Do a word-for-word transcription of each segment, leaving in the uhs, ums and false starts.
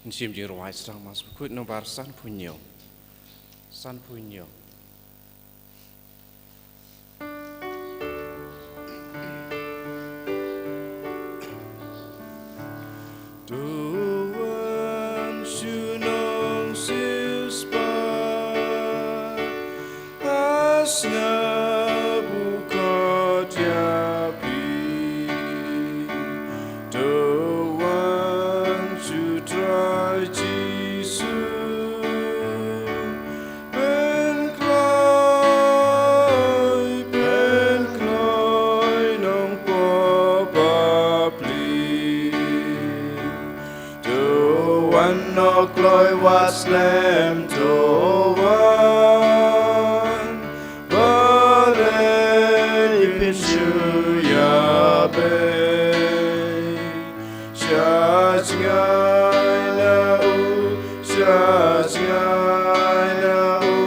Ngi shim jingrwai sdang Mass Bakhuid nombar sanphew hynñiew. Sanphew hynñiew. To wan shu nong siewspah ha sngap u khot ïa phi. To wan shu Trai Jisu. Pynkloi, pynkloi nongpop bapli. To wan, oh kloi wat slem, to wan. Balei phin shu ïabei? Sha jngai na u, sha jngai na u,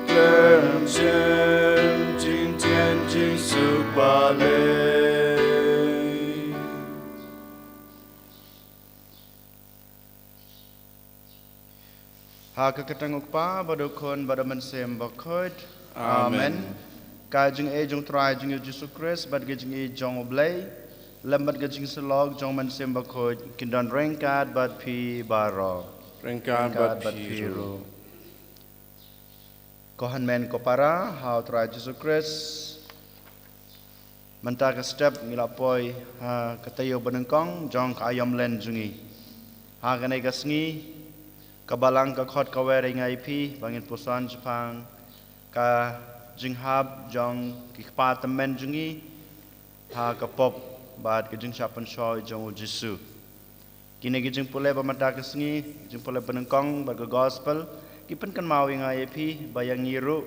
khlem shem jingtien jingsuk balei. Ha ka kyrteng u Kpa bad u Khun bad u Mynsiem Bakhuid. Amen. Amen. Ka jingïeit jong u Trai jong ngi u Jisu Khrist bad ka jingïeit jong u Blei lem bad ka jingsyllok jong u Mynsiem Bakhuid kin don ryngkat bad phi baroh. Ryngkat bad phi ruh. Ko hynmen ko para ha u Trai Jisu Khrist. Mynta ka step ngi la poi ha ka taïew banyngkong jong ka aïom len jong ngi. Ha kane ka sngi ka Balang ka khot ka wer ïa ngi ïa phi ba ngin puson shaphang ka jinghap jong ki kpa tymmen jong ngi ha ka pop bad ka jingshah pynshoi jong u Jisu. Kine ki jingpule ba mynta ka sngi, jingpule banyngkong bad ka gospel, ki pynkynmaw ïa nga ïa phi ba ïa ngi ruh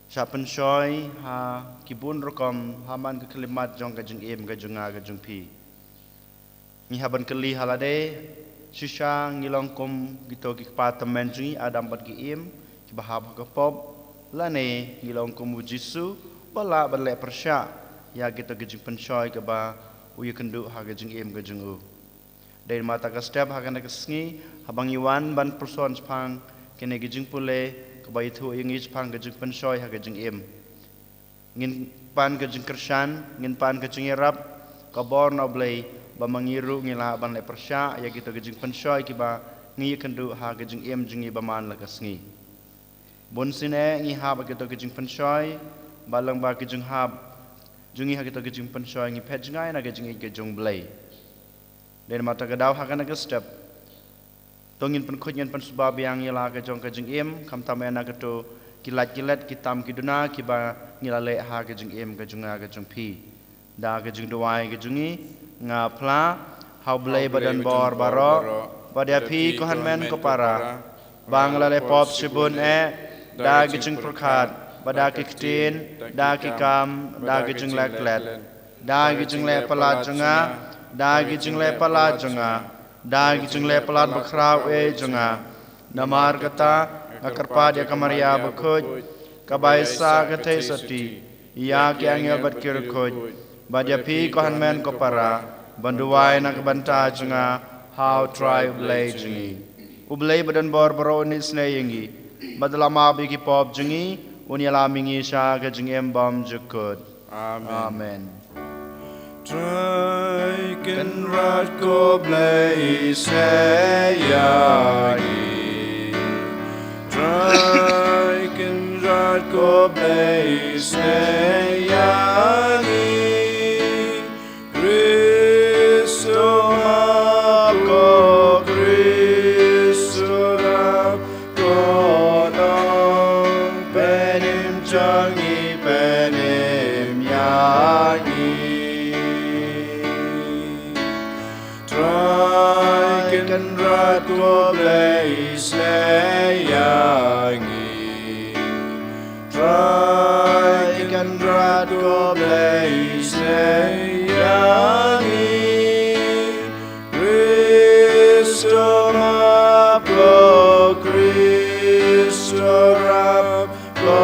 shah pynshoi ha ki bun rukom ha man ka khyllipmat jong ka jingim ka jong nga ka jong phi. Ngi hap ban kylli ha lade, shisha ngi long kum kito ki kpa tymmen jong ngi Adam bad ki Im, kiba hap ha ka pop, lane ngi long kum u Jisu ba lah ban leh pyrshah ïa kito ki jingpynshoi kiba u ïakynduh ha ka jingim ka jong u. Dei namar kata ka step ha kane ka sngi haba ngi wan ban puson shaphang kine ki jingpule kaba ïathuh ïa ngi shaphang ka jingpynshoi ha ka jingim. Ngin pan ka jingkyrshan, ngin pan ka jingïarap, ka bor na u Blei ba ma ngi ruh ngi lah ban leh pyrshah ïa kito ki jingpynshoi kiba ngi ïakynduh ha ka jingim jong ngi ba man la ka sngi. Bun sien ngi hap ha kito ki jingpynshoi, bad lyngba ki jinghap jong ngi ha kito ki jingpynshoi ngi phet jngai na ka jingïeit ka jong u Blei. Dei namar kata ka daw ha kane ka step to ngin pynkhuid ngin pynsuba biang ïa la ka jong ka jingim, khamtam ïa na kato ki lait ki let ki tam ki duna kiba ngi la leh ha ka jingim ka jong nga ka jong phi. Da ka jingduwai ka jong ngi nga phla ha u Blei ba don bor baroh, bad ïa phi ko hynmen ko para, ba nga la leh pop shibun eh, da ka jingpyrkhat, bad da ki ktien, da ki kam, da ka jingleh klet. Da ki jingleh palat jong nga, da ki jingleh palat jong nga, da ki jingleh palat bakhraw eh jong nga. Namar kata nga kyrpad ïa ka Maria bakhuid, kaba ïasah ka theisotti, ïa ki angel bad ki riewkhuid, bad ïa phi ko hynmen ko para, ban duwai na ka bynta jong nga ha u Trai u Blei jong ngi. U Blei ba don bor baroh un isynei ïa ngi, bad la map ïa ki pop jong ngi, un ïalam ïa ngi sha ka jingim bymjukut. Amen. Amen. Trai Kynrad ko Blei isynei ïa ngi. Trai Kynrad ko Blei isynei ïa ngi. Khrist to map, ko Khrist to rap, ko nongpynim jong ngi pynim ïa ngi. Trai Kynrad ko Blei isynei ïa ngi. Trai Kynrad ko Blei isynei ïa ngi. Khrist to map, ko Khrist to rap, ko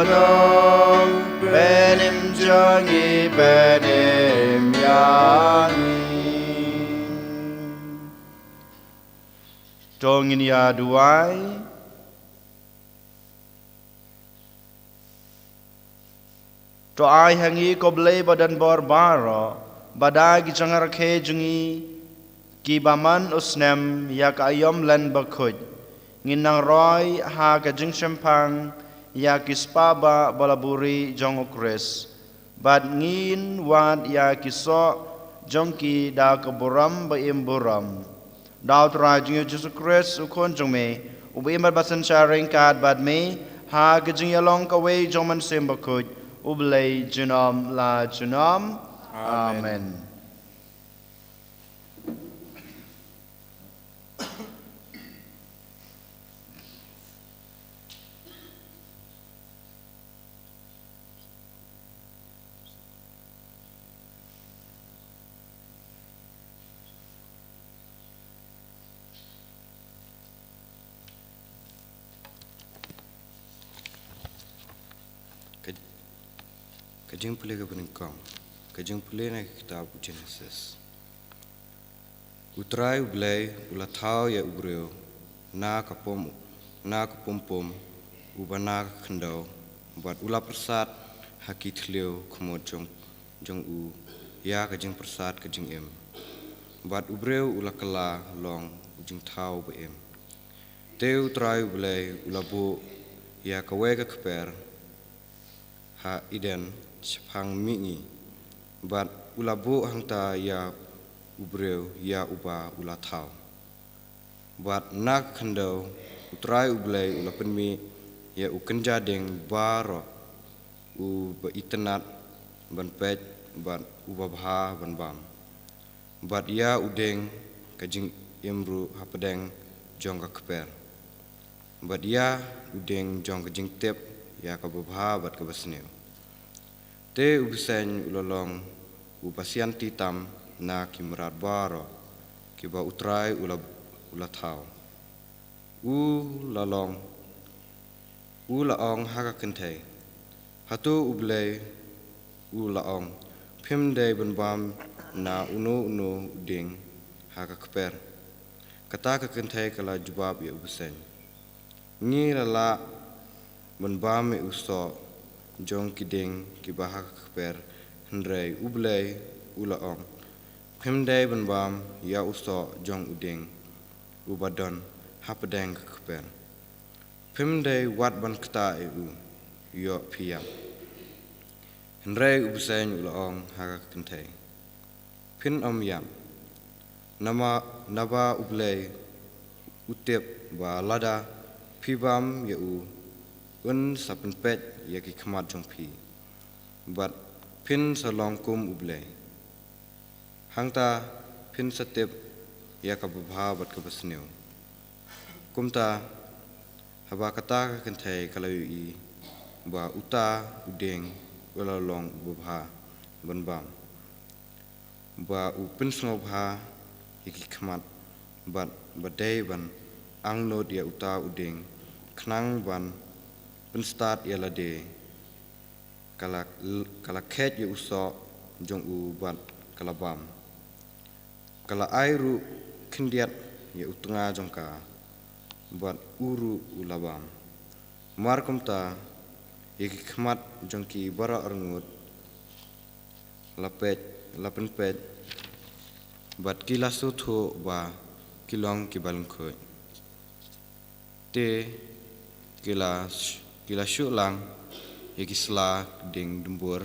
nongpynim jong ngi pynim ïa ngi. Ngin ïa duwai. To ai ha ngi, ko Blei ba don bor baroh, ba da ki jingrakhe jong ngi kiba man u snem ïa ka aïom len bakhuid, ngin nang roi ha ka jingshemphang ïa ki spah bah ba la buhrieh jong u Khrist, bad ngin wad ïa ki soh jong ki da ka burom ba im burom. Da u Trai jong ngi u Jisu Khrist, u Khun jong me, uba im bad ba synshar ryngkat bad me ha ka jingïalong kawei jong u Mynsiem Bakhuid, U Blei junom la junom. Amen. Amen. Ka, ka jingpule kaba nyngkong, ka jingpule na ka kitab u Genesis. U Trai U Blei u la thaw ïa u briew na ka pom, na ka pom pom uba na ka khyndew, bad u la pyrsad ha ki thliew khmut jong, jong u ïa ka jingpyrsad ka jingim. Bad u briew u la kylla long u jingthaw ba im. Te U Trai U Blei u la buh ïa kawei ka kper ha Eden shaphang mihngi, bad u la buh hangta ïa u briew ïa uba u la thaw. Bad na ka khyndew U Trai U Blei u la pynmih ïa u kynja dieng baroh, uba itynnad ban peit bad uba bha ban bam, bad ïa u dieng ka jingim ruh hapdeng jong ka kper, bad ïa u dieng jong ka jingtip ïa kaba bha bad kaba sniew. Te u bseiñ u la long uba sian ti tam na ki mrad baroh kiba U Trai u la, u la thaw. U la long, u la ong ha ka kynthei, hato U Blei u la ong, phim dei ban bam na uno uno u dieng ha ka kper? Kata ka kynthei ka la jubab ïa u bseiñ, ngi la lah ban bam ïa u soh jong ki dieng kiba ha ka kper, hynrei U Blei u la ong, phim dei ban bam ïa u soh jong u dieng uba don hapdeng ka kper. Phim dei wat ban ktah ïa u, ïoh phi ïap. Hynrei u bseiñ u la ong ha ka kynthei, phin ym ïap, naba, naba U Blei u tip ba lada phi bam ïa u, un sa pynpeit ïa ki khmat jong phi, bad phin sa long kum U Blei. Hangta phin sa tip ïa kaba bha bad kaba sniew. Kumta, haba kata ka kynthei ka la ïohi ba uta u dieng u la long uba bha ban bam, ba u pynsngewbha ïa ki khmat, bad ba dei ban angnud ïa uta u dieng khnang ban pynstad ïa lade, ka la, ka la kheit ïa u soh jong u bad ka la bam. Ka la ai ruh khyndiat ïa u tnga jong ka, bad u ruh u la bam. Mar kumta, ïa ki khmat jong ki baroh arngut la peit, la pynpeit, bad ki la sngewthuh ba ki long kiba lyngkhuh. Te ki la, ki la shu lang ïa ki sla dieng dumbur,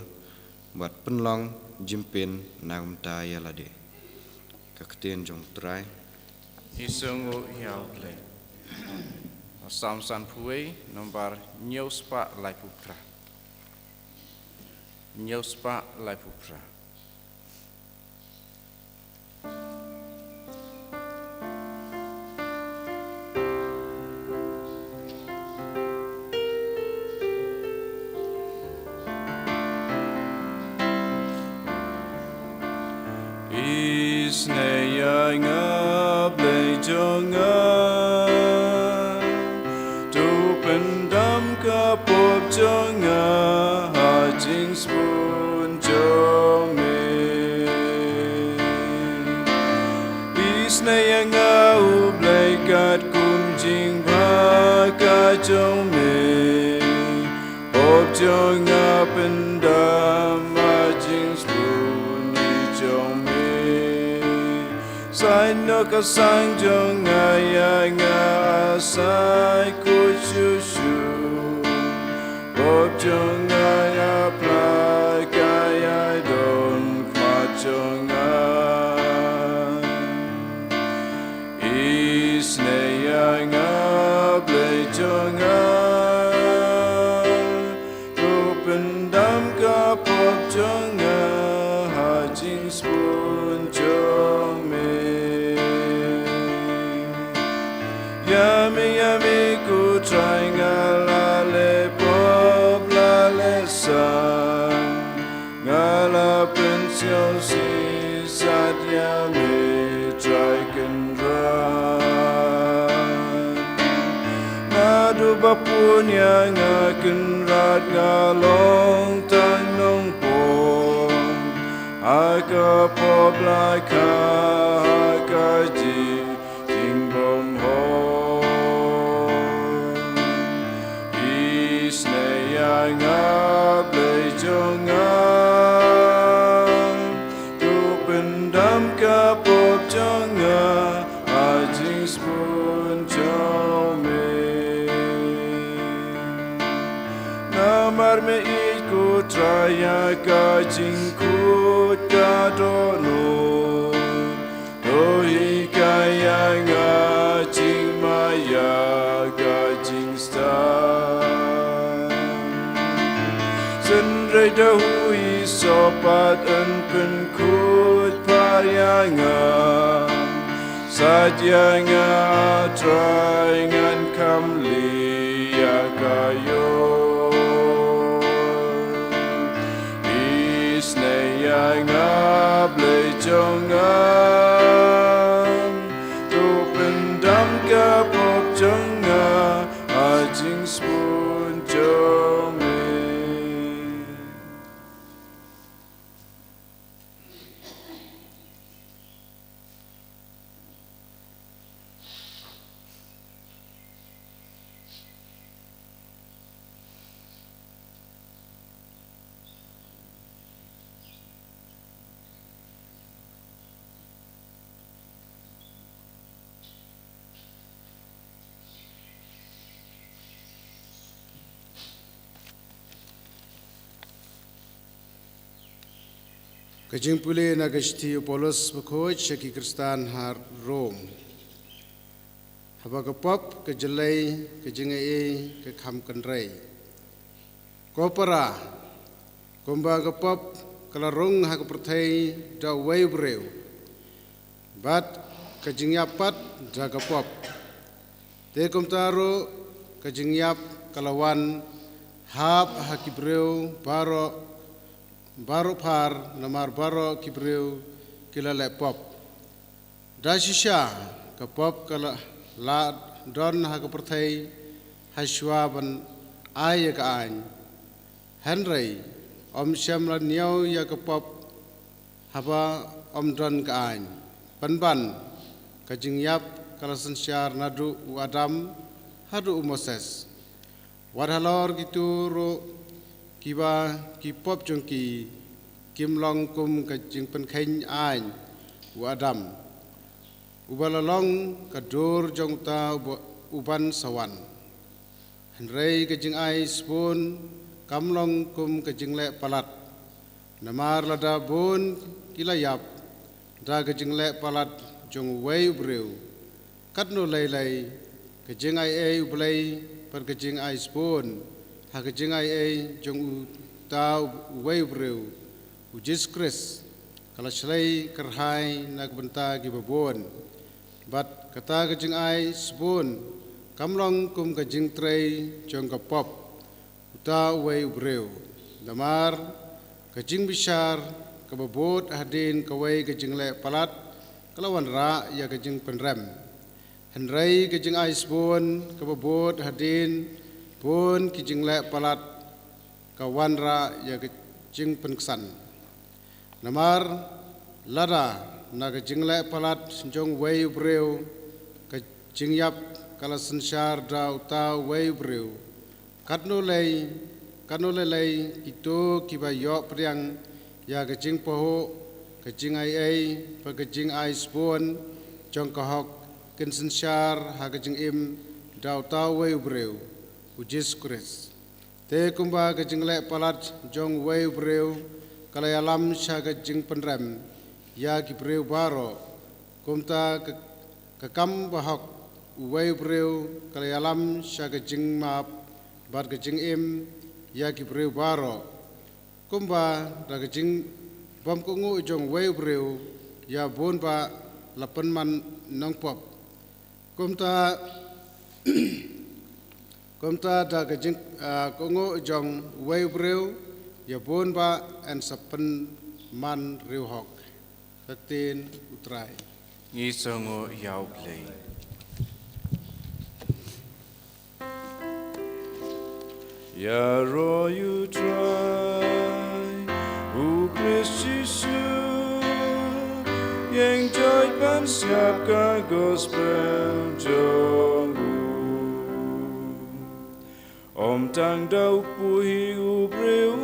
bad pynlong jingpynna kumta ïa lade. Ka ktien jong U Trai. Isn't it lovely? Salm sanphew wei, number hynñiew spah laiphew phra. Hynñiew spah laiphew phra. Isn't it lovely, jong nga? To pyndam ka pop jong nga ha jingsbun jong me. Isn't it lovely, kat kum jong me. Pop jong nga pyndam ha jingsbun jong me. Sai no ka sang jong nga ïa nga, sai kut shuh shuh. Pop jong nga ïa plai ka ïa don khmat jong nga. Isynei ïa nga Blei jong nga. To pyndam ka pop jong nga ha jingsbun jong me. Ïa me, ïa me ko Trai nga la leh pop la leh san. Nga la pynsngewsih sat ïa me Trai Kynrad. Naduh ba pun ïa nga Kynrad nga long tang nongpop. Ha ka pop la kha ha ka jing jingbymhok. Isynei ïa nga Blei jong nga. To pyndam ka pop jong nga ha jingsbun jong me. Namar me ïeit ko Trai ïa ka jingkut ka dohnud. To hikai ïa nga jingmaïa ka jingstad. Hynrei da hukum soh pat yn pynkut pat ïa nga. Sait ïa nga Trai ngan kham lih ïa ka ïor. Isynei ïa nga Blei jong nga. To pyndam ka pop jong nga ha jingsbun jong me. Ka jingpule na ka shithi u Paulus bakhuid sha ki Khristan ha Rom. Haba ka pop ka jyllei, ka jingaiei ka kham kynrei. Ko para, kumba ka pop ka la rung ha ka pyrthei da uwei u briew, bad ka jingïap pat da ka pop. Te kumta ruh ka jingïap ka la wan hap ha ki briew baroh, baroh phar, namar baroh ki briew ki la leh pop. Da shisha ka pop ka la, la don ha ka pyrthei ha shuwa ban ai ïa ka aiñ. Hynrei ym shym la ñiew ïa ka pop haba ym don ka aiñ. Pynban ka jingïap ka la synshar naduh u Adam haduh u Moses. Wat halor kito ruh kiba ki pop jong ki kim long kum ka jingpynkheiñ aiñ u Adam, uba la long ka dur jong uta uba, uban sa wan. Hynrei ka jingai sbun kam long kum ka jingleh palat. Namar lada bun ki la ïap da ka jingleh palat jong uwei u briew, katno lei lei ka jingaiei U Blei bad ka jingai sbun ha ka jingaiei jong uta uwei u briew, u Jisu Khrist, ka la shlei kyrhai na ka bynta kiba bun. Bad kata ka jingai sbun kam long kum ka jingtrei jong ka pop uta uwei u briew. Namar ka jingbishar kaba bud hadien kawei ka jingleh palat ka la wanrah ïa ka jingpynrem. Hynrei ka jingai sbun kaba bud hadien bun ki jingleh palat ka wanrah ïa ka jingpynksan. Namar lada na ka jingleh palat jong uwei u briew ka jingïap ka la synshar da uta uwei u briew. Katno lei, katno lei lei kito kiba ïoh pdiang ïa ka jingpahuh, ka jingaiei, bad ka jingai sbun jong ka hok, kin synshar ha ka jingim da uta uwei u briew, u Jisu Khrist. Te kumba ka jingleh palat jong uwei u briew ka la ïalam sha ka jingpynrem ïa ki briew baroh, kumta ka, ka kam bahok uwei u briew ka la ïalam sha ka jingmap bad ka jingim ïa ki briew baroh. Kumba da ka jingbymkohnguh jong uwei u briew ïa bun bah la pynman nongpop, kumta, kumta da ka jing, ah, kohnguh jong uwei u briew ïa bun bah yn sa pynman riewhok. Ka ktien U Trai. Ngi sngewnguh ïa U Blei. Ïaroh ïa U Trai, U Khrist Jisu, ïeng jait ban siap ka gospel jong u. Ym tang da u kpu hi u briew,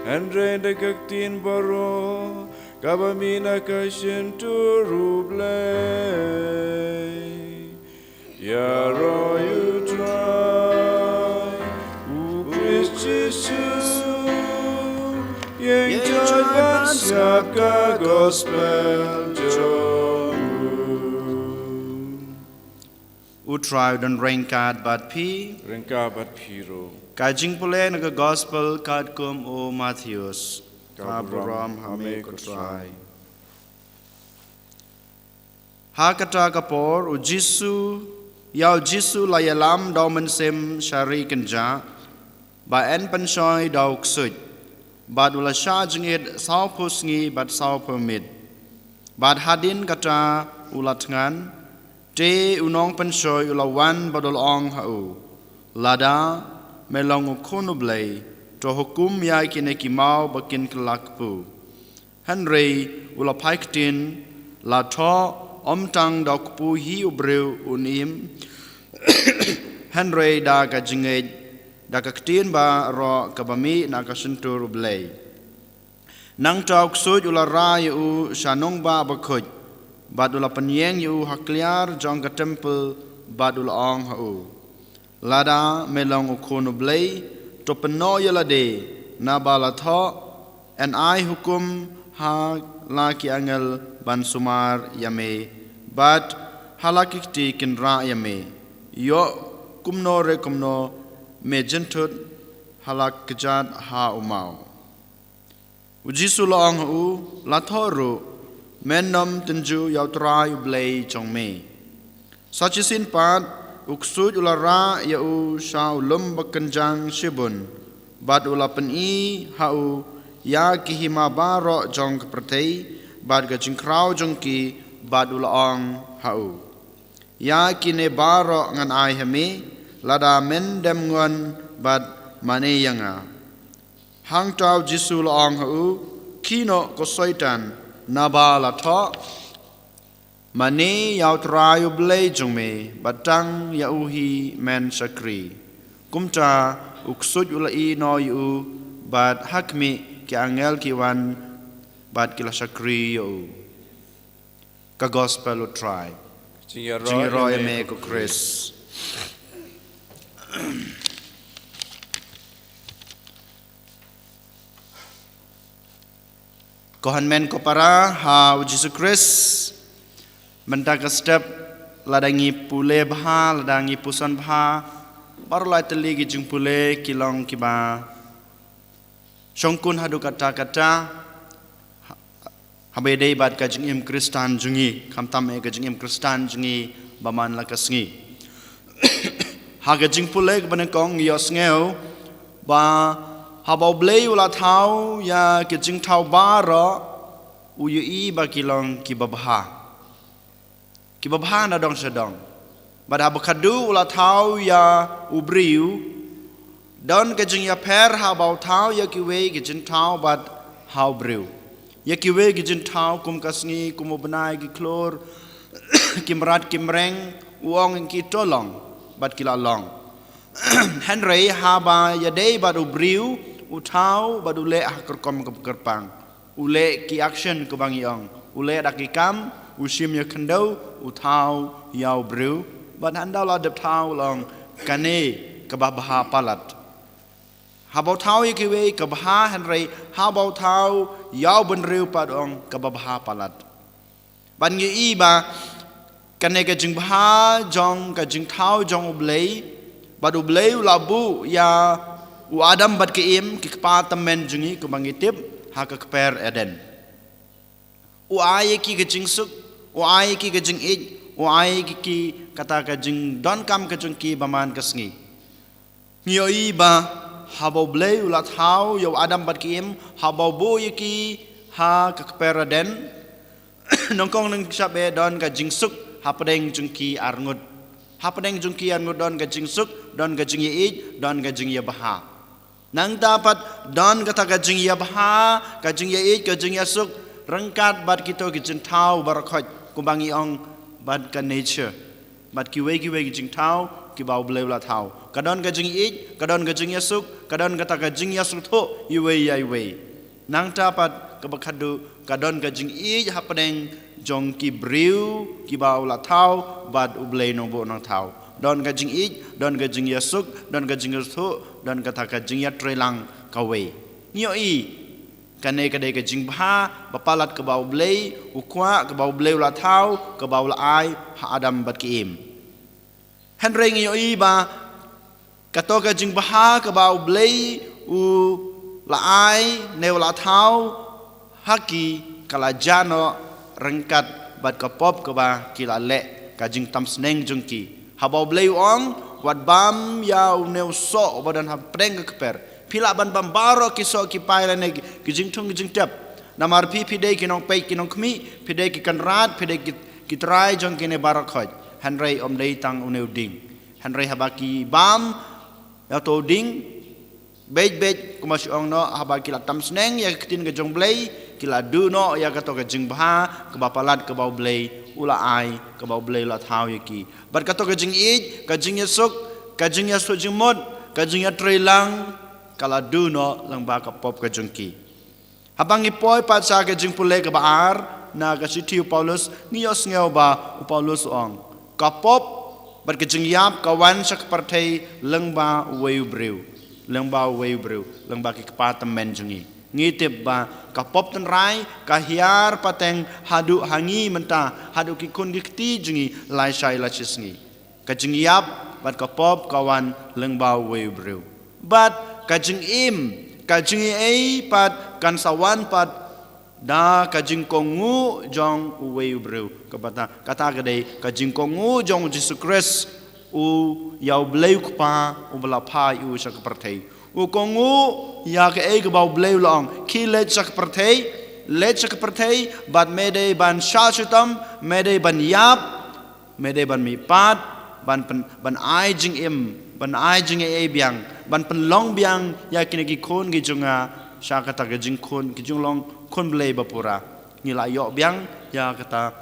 hynrei da ka ktien baroh kaba mih na ka shyntur U Blei. Ïaroh ïa U Trai, U Khrist Jisu, ïeng jait ban siap ka gospel jong u. U Trai un don ryngkat bad phi. Ryngkat bad phi ruh. Ka jingpule na ka gospel katkum u Mathaios. Ka burom ha me ko Trai. Ha kata ka por u Jisu, ïa u Jisu la ïalam da u mynsiem sha ri kynjah, ba yn pynshoi da u ksuid, bad u la shah jingit sawphew sngi bad sawphew miet. Bad hadien kata u la thngan, te u nongpynshoi u la wan bad u la ong ha u, lada me long u Khun U Blei, to hukum ïa kine ki maw ba kin kylla kpu. Hynrei u la phai ktien, la thoh, ym tang da u kpu hi u briew un im, hynrei da ka jingngeit, da ka ktien baroh kaba mih na ka shyntur U Blei. Nangta u ksuid u la rah ïa u sha nongbah bakhuid, bad u la pynïeng ïa u ha kliar jong ka templ, bad u la ong ha u, lada me long u Khun U Blei, to pynnoh ïa lade, naba la thoh, yn ai hukum ha la ki angel ban sumar ïa me, bad ha la ki kti kin rah ïa me. Ïoh kumno re kumno me jynthut ha la kjat ha u maw. U Jisu la ong ha u, la thoh ruh, men nym tynjuh ïa U Trai U Blei jong me. Sa shisien pat, u ksuid u la rah ïa u sha u lum ba kynjang shibun, bad u la pyni ha u ïa ki hima baroh jong ka pyrthei, bad ka jingkhraw jong ki, bad u la ong ha u, ïa kine baroh ngan ai ha me, lada men dem nguan bad mane ïa nga. Hangta u Jisu la ong ha u, khie noh ko Soitan, naba la thoh, mane ïa U Trai U Blei jong me, bad tang ïa u hi men shakri. Kumta u ksuid u la ïehnoh ïa u, bad ha khmih ki angel ki wan, bad ki la shakri ïa u. Ka gospel U Trai. Jingïaroh ïa me ko Khrist. Ko hynmen ko para ha u Jisu Khrist. Mynta ka step, lada ngi pule bha, lada ngi puson bha, baroh lai tylli ki jingpule ki long kiba shongkun haduh katta katta, ha, haba ïadei bad ka jingim Khristan jong ngi, khamtam eh ka jingim Khristan jong ngi ba man la ka sngi. Ha ka jingpule kaba nyngkong ngi ïohsngew, ba haba U Blei u la thaw ïa ka jingthaw baroh, u ïohi ba ki long kiba bha. Kiba bha na dong sha dong. Bad haba khadduh u la thaw ïa u briew, don ka jingïapher haba u thaw ïa kiwei ki jingthaw bad ha u briew. Ïa kiwei ki jingthaw kum ka sngi, kum u bnai, ki khlur, ki mrad ki mreng, U ong, ki to long, bad ki la long. Hynrei haba ïadei bad u briew, u thaw bad u leh ha ka rukom kaba kyrpang. U leh ki action kaba ngi ong. U leh da ki kam, u shim ïa khyndew, u thaw ïa u briew. Bad hynda u la dep thaw u ong, kane kaba bha palat. Haba u thaw ïa kiwei kaba bha, hynrei haba u thaw ïa u bynriew pat u ong kaba bha palat. Bad ngi ïohi ba kane ka jingbha jong ka jingthaw jong U Blei, bad U Blei u la buh ïa u Adam bad ka Im, ki kpa tymmen jong ngi, kumba ngi tip, ha ka kper Eden. U ai ïa ki ka jingsuk, u ai ïa ki ka jingïeit, u ai ïa ki kata ka jingdonkam ka jong ki ba man ka sngi. Ngi ïohi ba haba U Blei u la thaw ïa u Adam bad ka Im, haba u buh ïa ki ha ka kper Eden, nyngkong nyngshap eh don ka jingsuk hapdeng jong ki arngut. Hapdeng jong ki arngut don ka jingsuk, don ka jingïeit, don ka jingïabha. Nangta pat don kata ka jingïabha, ka jingïeit, ka jingïasuk, ryngkat bad kito ki jingthaw baroh khoit, kumba ngi ong, bad ka nature. Bad kiwei kiwei ki jingthaw kiba U Blei u la thaw. Ka don ka jingïeit, ka don ka jingïasuk, ka don kata ka jingïasuk thuh iwei ïa iwei. Nangta pat kaba khadduh, ka don ka jingïeit hapdeng jong ki briew kiba u la thaw bad U Blei Nongbuh Nongthaw. Don ka jingïeit, don ka jingïasuk, don ka jingïasuk thuh, don kata ka jingïatreilang kawei. Ngi ïohi, kane ka dei ka jingbha ba palat kaba U Blei u kwah, kaba U Blei u la thaw, kaba u la ai ha Adam bad ka Im. Hynrei ngi ïohi ba kato ka jingbha kaba U Blei u la ai ne u la thaw ha ki, ka la jah noh ryngkat bad ka pop kaba ki la leh, ka jingtam sneng jong ki. Haba U Blei u ong, wat bam ïa une u soh uba don hapdeng ka kper. Phi lah ban bam baroh ki soh ki pai lane ki jingthung ki jingtep. Namar phi phi dei ki nongpeit ki nongkhmih, phi dei ki kynrad, phi dei ki, ki trai jong kine baroh khoit. Hynrei ym dei tang une u dieng. Hynrei haba ki bam ïa uto u dieng, beit beit, kumba shu ong noh, haba ki la tam sneng ïa ka ktien ka jong U Blei, ki la duh noh ïa kato ka jingbha kaba palat kaba U Blei u la ai, kaba U Blei u la thaw ïa ki. Bad kato ka jingïeit, ka jingïasuk, ka jingïasuk jingmut, ka jingïatreilang, ka la duh noh lyngba ka pop ka jong ki. Haba ngi poi pat sha ka jingpule kaba ar na ka shithi u Paulus, ngi ïohsngew ba u Paulus u ong, ka pop bad ka jingïap ka wan sha ka pyrthei lyngba uwei u briew, lyngba uwei u briew, lyngba ki kpa tymmen jong ngi. Ngi tip ba ka pop tynrai ka hiar pateng haduh ha ngi mynta, haduh ki khun ki kti jong ngi, lashai lashisngi. Ka jingïap bad ka pop ka wan lyngba uwei u briew. Bad ka jingim, ka jingaiei pat kan sa wan pat da ka jingkohnguh jong uwei u briew. Kaba ta, kata ka dei ka jingkohnguh jong u Jisu Khrist, u ïa U Blei u Kpa uba la phah ïa u sha ka pyrthei. U kohnguh ïa kaei kaba U Blei u la ong, khie leit sha ka pyrthei, leit sha ka pyrthei, bad me dei ban shah shitom, me dei ban ïap, me dei ban mihpat, ban pyn, ban ai jingim, ban ai jingaiei biang, ban pynlong biang ïa kine ki khun ki jong nga sha kata ka jingkhun, ki jinglong khun Blei ba pura. Ngi la ïoh biang ïa kata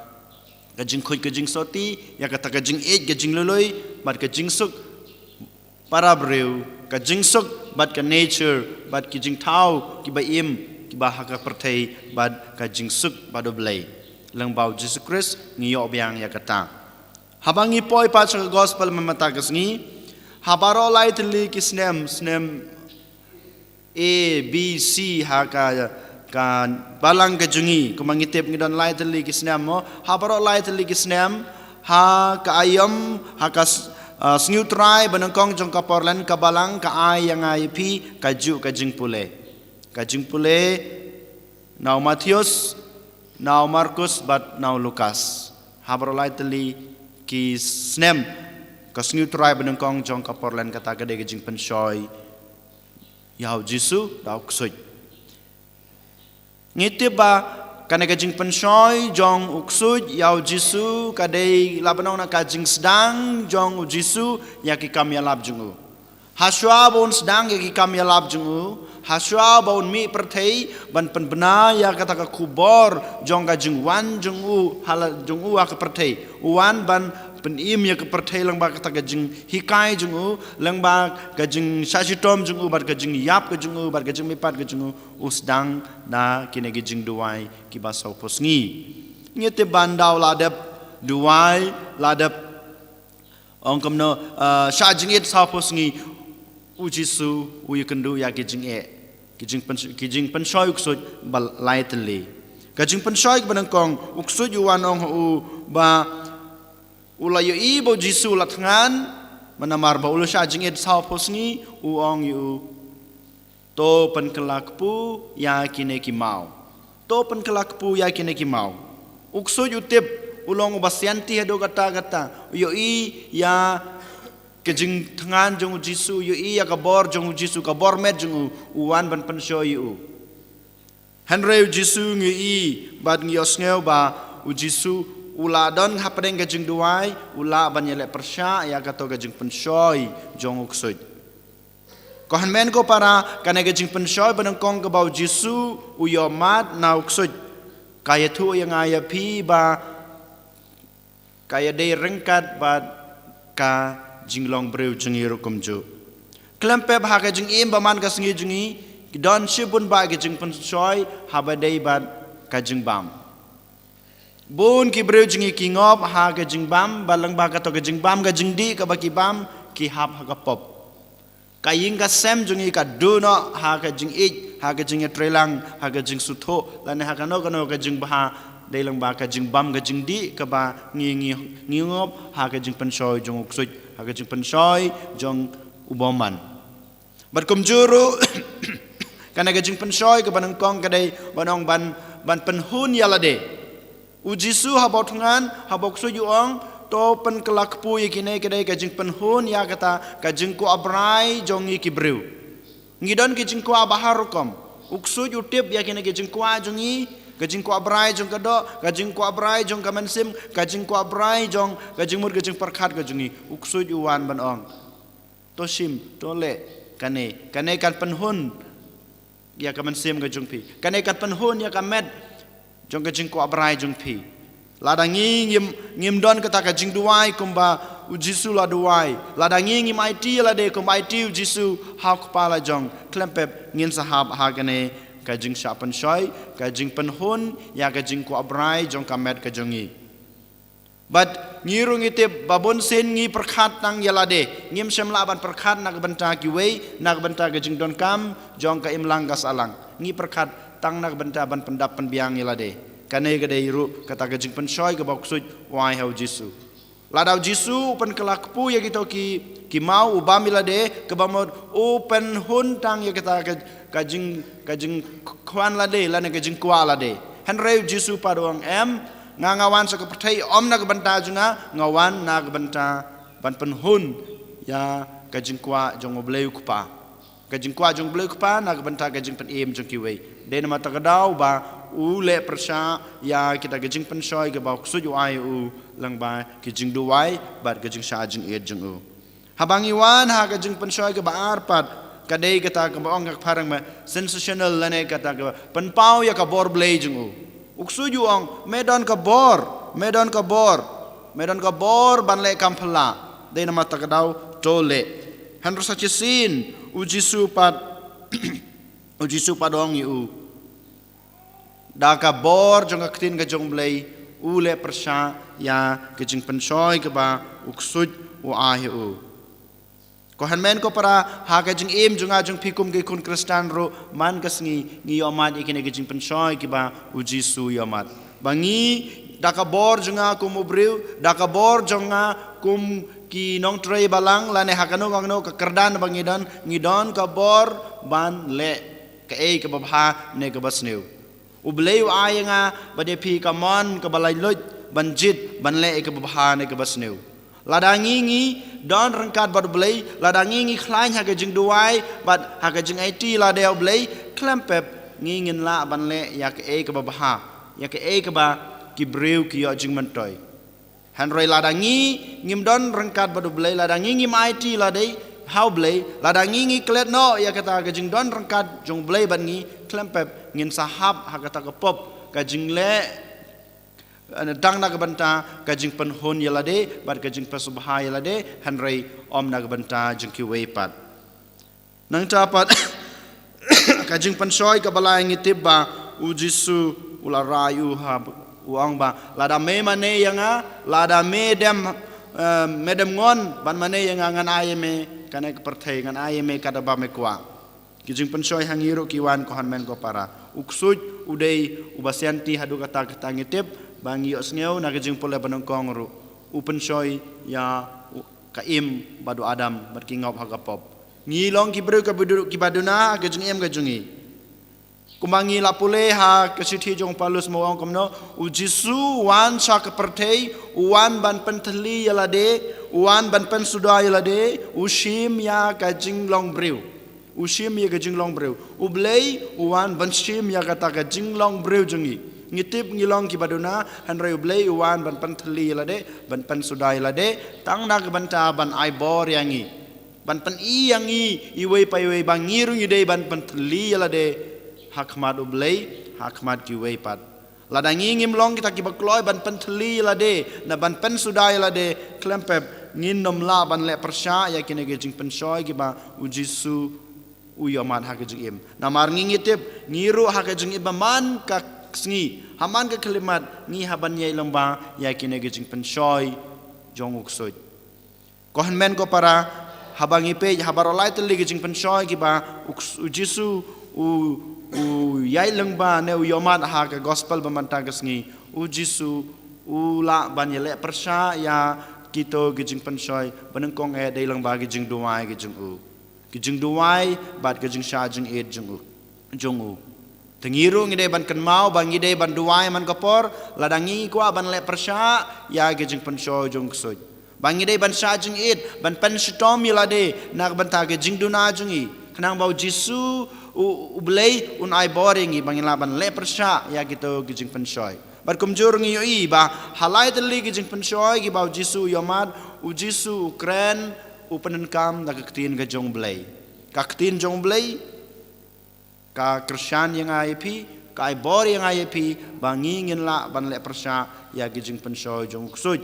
ka jingkhuid ka jingsotti, ïa kata ka jingïeit ka jingluilui, bad ka jingsuk para briew, ka jingsuk bad ka nature, bad ki jingthaw kiba im, kiba ha ka pyrthei, bad ka jingsuk bad U Blei. Lyngba u Jisu Khrist ngi ïoh biang ïa kata. Haba ngi poi pat sha ka gospel mynta ka sngi, ha baroh lai tylli ki snem, snem A, B, C, ha ka, ka balang ka jong ngi, kumba ngi tip ngi don lai tylli ki snem mo, ha baroh lai tylli ki snem, ha ka aïom, ha ka s-, ah, sngewtrai banyngkong jong ka Portland, ka balang ka ai ïa nga ïa phi kajuh ka jingpule. Ka jingpule na u Mathaios, na u Markos bad na u Lukas. Ha baroh lai tylli ki snem, ka sngewtrai banyngkong jong ka Portland kata ka dei ka jingpynshoi ïa u Jisu da u ksuid. Ngi tip ba kane ka jingpynshoi jong u ksuid ïa u Jisu ka dei, lah ban ong, na ka jingsdang jong u Jisu ïa ki kam ïalap jong u. Hashwa ba un sdang ïa ki kam ïalap jong u, hashwa ba un mih pyrthei ban pynbna ïa kata ka khubor jong ka jingwan jong u, ha la, jong u ha ka pyrthei. U wan ban pynim ïa ka pyrthei lyngba kata ka jinghikai jong u, lyngba ka jingshah shitom jong u, bad ka jingïap ka jong u, bad ka jingmihpat ka jong u, u sdang da kine ki jingduwai kiba sawphew sngi. Ngi tip ba ynda u la dep duwai, la dep, ong kumno, eh, shah jingit sawphew sngi, u Jisu u ïakynduh ïa ki jingeh, ki jingpyn-, ki jingpynshoi u ksuid ba lai tylli. Ka jingpynshoi kaba nyngkong, u ksuid u wan ong ha u ba u la ïohi ba u Jisu u la thngan, namar ba u la shah jingit sawphew sngi, u ong ïa u, to pynkylla kpu ïa kine ki maw. To pynkylla kpu ïa kine ki maw. U ksuid u tip, u long uba sianti haduh katta katta, u ïohi ïa ka jingthngan jong u Jisu, u ïohi ïa ka bor jong u Jisu, ka bor met jong u, u wan ban pynshoi ïa u. Hynrei u Jisu ngi ïohi bad ngi ïohsngew ba u Jisu u la don hapdeng ka jingduwai, u lah ban ïaleh pyrshah ïa kato ka jingpynshoi jong u ksuid. Ko hynmen ko para, kane ka jingpynshoi ba nyngkong kaba u Jisu u ïohmad na u ksuid, ka ïathuh ïa nga ïa phi ba ka ïadei ryngkat bad ka jinglong briew jong ngi ruh kumjuh. Khlem pep ha ka jingim ba man ka sngi jong ngi, ki don shibun bah ki jingpynshoi haba dei bad ka jingbam. Bun ki briew jong ngi ki ngop ha ka jingbam, bad lyngba kato ka jingbam, ka jingdih kaba ki bam, ki hap ha ka pop. Ka ïing ka sem jong ngi ka duh noh ha ka jingïeit, ha ka jingïatreilang, ha ka jingsngewthuh, lane ha kano kano ka jingbha, dei lyngba ka jingbam, ka jingdih kaba ngi, ngi, ngi ngop ha ka jingpynshoi jong u ksuid, ha ka jingpynshoi jong u bymman. Bad kumjuh ruh, kane ka jingpynshoi kaba nyngkong ka dei ban ong ban, ban pynhun ïa lade. U Jisu haba u thngan, haba u ksuid u ong, to pynkylla kpu ïa kine, ka dei ka jingpynhun ïa kata ka jingkwah brai jong ngi ki briew. Ngi don ki jingkwah ba har rukom. U ksuid u tip ïa kine ki jingkwah jong ngi, ka jingkwah brai jong ka doh, ka jingkwah brai jong ka mynsiem, ka jingkwah brai jong ka jingmut ka jingpyrkhat ka jong ngi. U ksuid u wan ban ong, to shim, to leh kane, kane kan pynhun ïa ka mynsiem ka jong phi. Kane kan pynhun ïa ka met jong ka jingkwah brai jong phi. Lada ngi ngim, ngim don kata ka jingduwai kumba u Jisu la duwai, lada ngi ngim aiti ïa lade kumba aiti u Jisu ha u Kpa la jong, khlem pep ngin sa hap ha kane ka jingshah pynshoi, ka jingpynhun ïa ka jingkwah brai jong ka met ka jong ngi. Bad ngi ruh ngi tip ba bun sien ngi pyrkhat tang ïa lade, ngim shym lah ban pyrkhat na ka bynta kiwei, na ka bynta ka jingdonkam jong ka imlang ka sahlang. Ngi pyrkhat tang na ka bynta ban pyndap pynbiang ïa lade. Kane ka dei ruh kata ka jingpynshoi kaba u ksuid u ai ha u Jisu. Lada u Jisu u pynkylla kpu ïa kito ki, ki maw, u bam ïa lade, kaba mut u pynhun tang ïa kata ka, ka jing, ka jingkhwan lade lane ka jingkwah lade. Hynrei u Jisu pat u ong, em, nga, nga wan sha ka pyrthei ym na ka bynta jong nga, nga wan na ka bynta ban pynhun ïa ka jingkwah jong U Blei U Kpa. Ka jingkwah jong U Blei U Kpa na ka bynta ka jingpynim jong kiwei. Dei namar kata ka daw ba u leh pyrshah ïa kita ka jingpynshoi kaba u ksuid u ai u lyngba ki jingduwai bad ka jingshah jingit jong u. Haba ngi wan ha ka jingpynshoi kaba ar pat, ka dei kata kaba ong ka phareng me sensational lane kata kaba pynpaw ïa ka bor Blei jong u. U ksuid u ong, me don ka bor, me don ka bor, me don ka bor ban leh kam phylla. Dei namar kata ka daw to leh. Hynrei sa shisien u Jisu pat, u Jisu pat u ong ïa u, da ka bor jong ka ktien ka jong U Blei u leh pyrshah ïa ka jingpynshoi kaba u ksuid u ai ïa u. Ko hynmen ko para, ha ka jingim jong nga jong phi kum ki khun Khristan ruh, man ka sngi ngi ïohmad ïa kine ki jingpynshoi kiba u Jisu u ïohmad. Ba ngi, da ka bor jong nga kum u briew, da ka bor jong nga kum ki nongtrei balang, lane ha kano kano ka kyrdan ba ngi don, ngi don ka bor ban leh kaei kaba bha ne kaba sniew. U Blei u ai ïa nga bad ïa phi ka mon kaba laitluid ban jied, ban leh ïa kaba bha ne kaba sniew. Lada ngi ngi don ryngkat bad U Blei, lada ngi ngi khlaiñ ha ka jingduwai bad ha ka jingaiti lade ïa U Blei, khlem pep ngi ngin lah ban leh ïa kaei kaba bha, ïa kaei kaba ki briew ki ïoh jingmyntoi. Hynrei lada ngi ngim don ryngkat bad U Blei, lada ngi ngim aiti lade ha U Blei, lada ngi ngi klet noh ïa kata ka jingdon ryngkat jong U Blei bad ngi, khlem pep ngin sa hap ha kata ka pop ka jingleh Tang na ka bynta ka jingpynhun ïa lade bad ka jingpynsngewbha ïa lade, hynrei ym na ka bynta jong kiwei pat. Nangta pat, ka jingpynshoi kaba lai ngi tip ba u Jisu u la rai u ha, u ong ba, "Lada me mane ïa nga, lada me dem, eh, me dem ngon ban mane ïa nga, ngan ai ïa me kane ka pyrthei, ngan ai ïa me kata ba me kwah." Ki jingpynshoi ha ngi ruh ki wan, ko hynmen ko para. U ksuid u dei uba sianti haduh katta katta. Ngi tip ba ngi ïohsngew na ka jingpule ba nyngkong ruh, u pynshoi ïa u, ka Im bad u Adam bad ki ngop ha ka pop. Ngi long ki briew kiba du-, kiba duna ha ka jingim ka jong ngi. Kumba ngi la pule ha ka shithi jong u Paulus, u ong kumno, u Jisu u wan sha ka pyrthei, u wan ban pynthylli ïa lade, u wan ban pynsuda ïa lade, u shim ïa ka jinglong briew. U shim ïa ka jinglong briew. U Blei u wan ban shim ïa kata ka jinglong briew jong ngi. Ngi tip ngi long kiba duna, hynrei u Blei u wan ban pynthylli ïa lade, ban pynsuda ïa lade, tang na ka bynta ban ai bor ïa ngi. Ban pyni ïa ngi iwei pa iwei ba ngi ruh ngi dei ban pynthylli ïa lade ha khmat u Blei, ha khmat kiwei pat. Lada ngi ngim long kita kiba kloi ban pynthylli ïa lade, na ban pynsuda ïa lade, khlem pep, ngin ym lah ban leh pyrshah ïa kine ki jingpynshoi kiba u Jisu u ïohmad ha ka jingim. Namar ngi ngi tip, ngi ruh ha ka jingim ba man ka sngi, ha man ka khyllipmat, ngi hap ban ïailangba ïa kine ki jingpynshoi jong u ksuid. Ko hynmen ko para, haba ngi peit, ha baroh lai tylli ki jingpynshoi kiba u, u Jisu u, u ïailangba ne u ïohmad ha ka gospel ba mynta ka sngi, u Jisu u lah ban ïaleh pyrshah ïa kito ki jingpynshoi ba nyngkong eh dei lyngba ki jingduwai ki jong u. Ki jingduwai bad ki jingshah jingit jong u, jong u. Te ngi ruh ngi dei ban kynmaw ba ngi dei ban duwai man ka por, lada ngi kwah ban leh pyrshah ïa ki jingpynshoi jong u ksuid. Ba ngi dei ban shah jingit, ban pynshitom ïa lade na ka bynta ki jingduna jong ngi. Khnang ba u Jisu u, u Blei un ai bor ïa ngi ba ngin lah ban leh pyrshah ïa kito ki jingpynshoi. Bad kumjuh ngi ïohi ba ha lai tylli ki jingpynshoi kiba u Jisu u ïohmad, u Jisu u kren, u pyndonkam da ka ktien ka jong u Blei. Ka ktien jong u Blei ka kyrshan ïa nga ïa phi, ka ai bor ïa nga ïa phi, ba ngi ngin lah ban leh pyrshah ïa ki jingpynshoi jong u ksuid,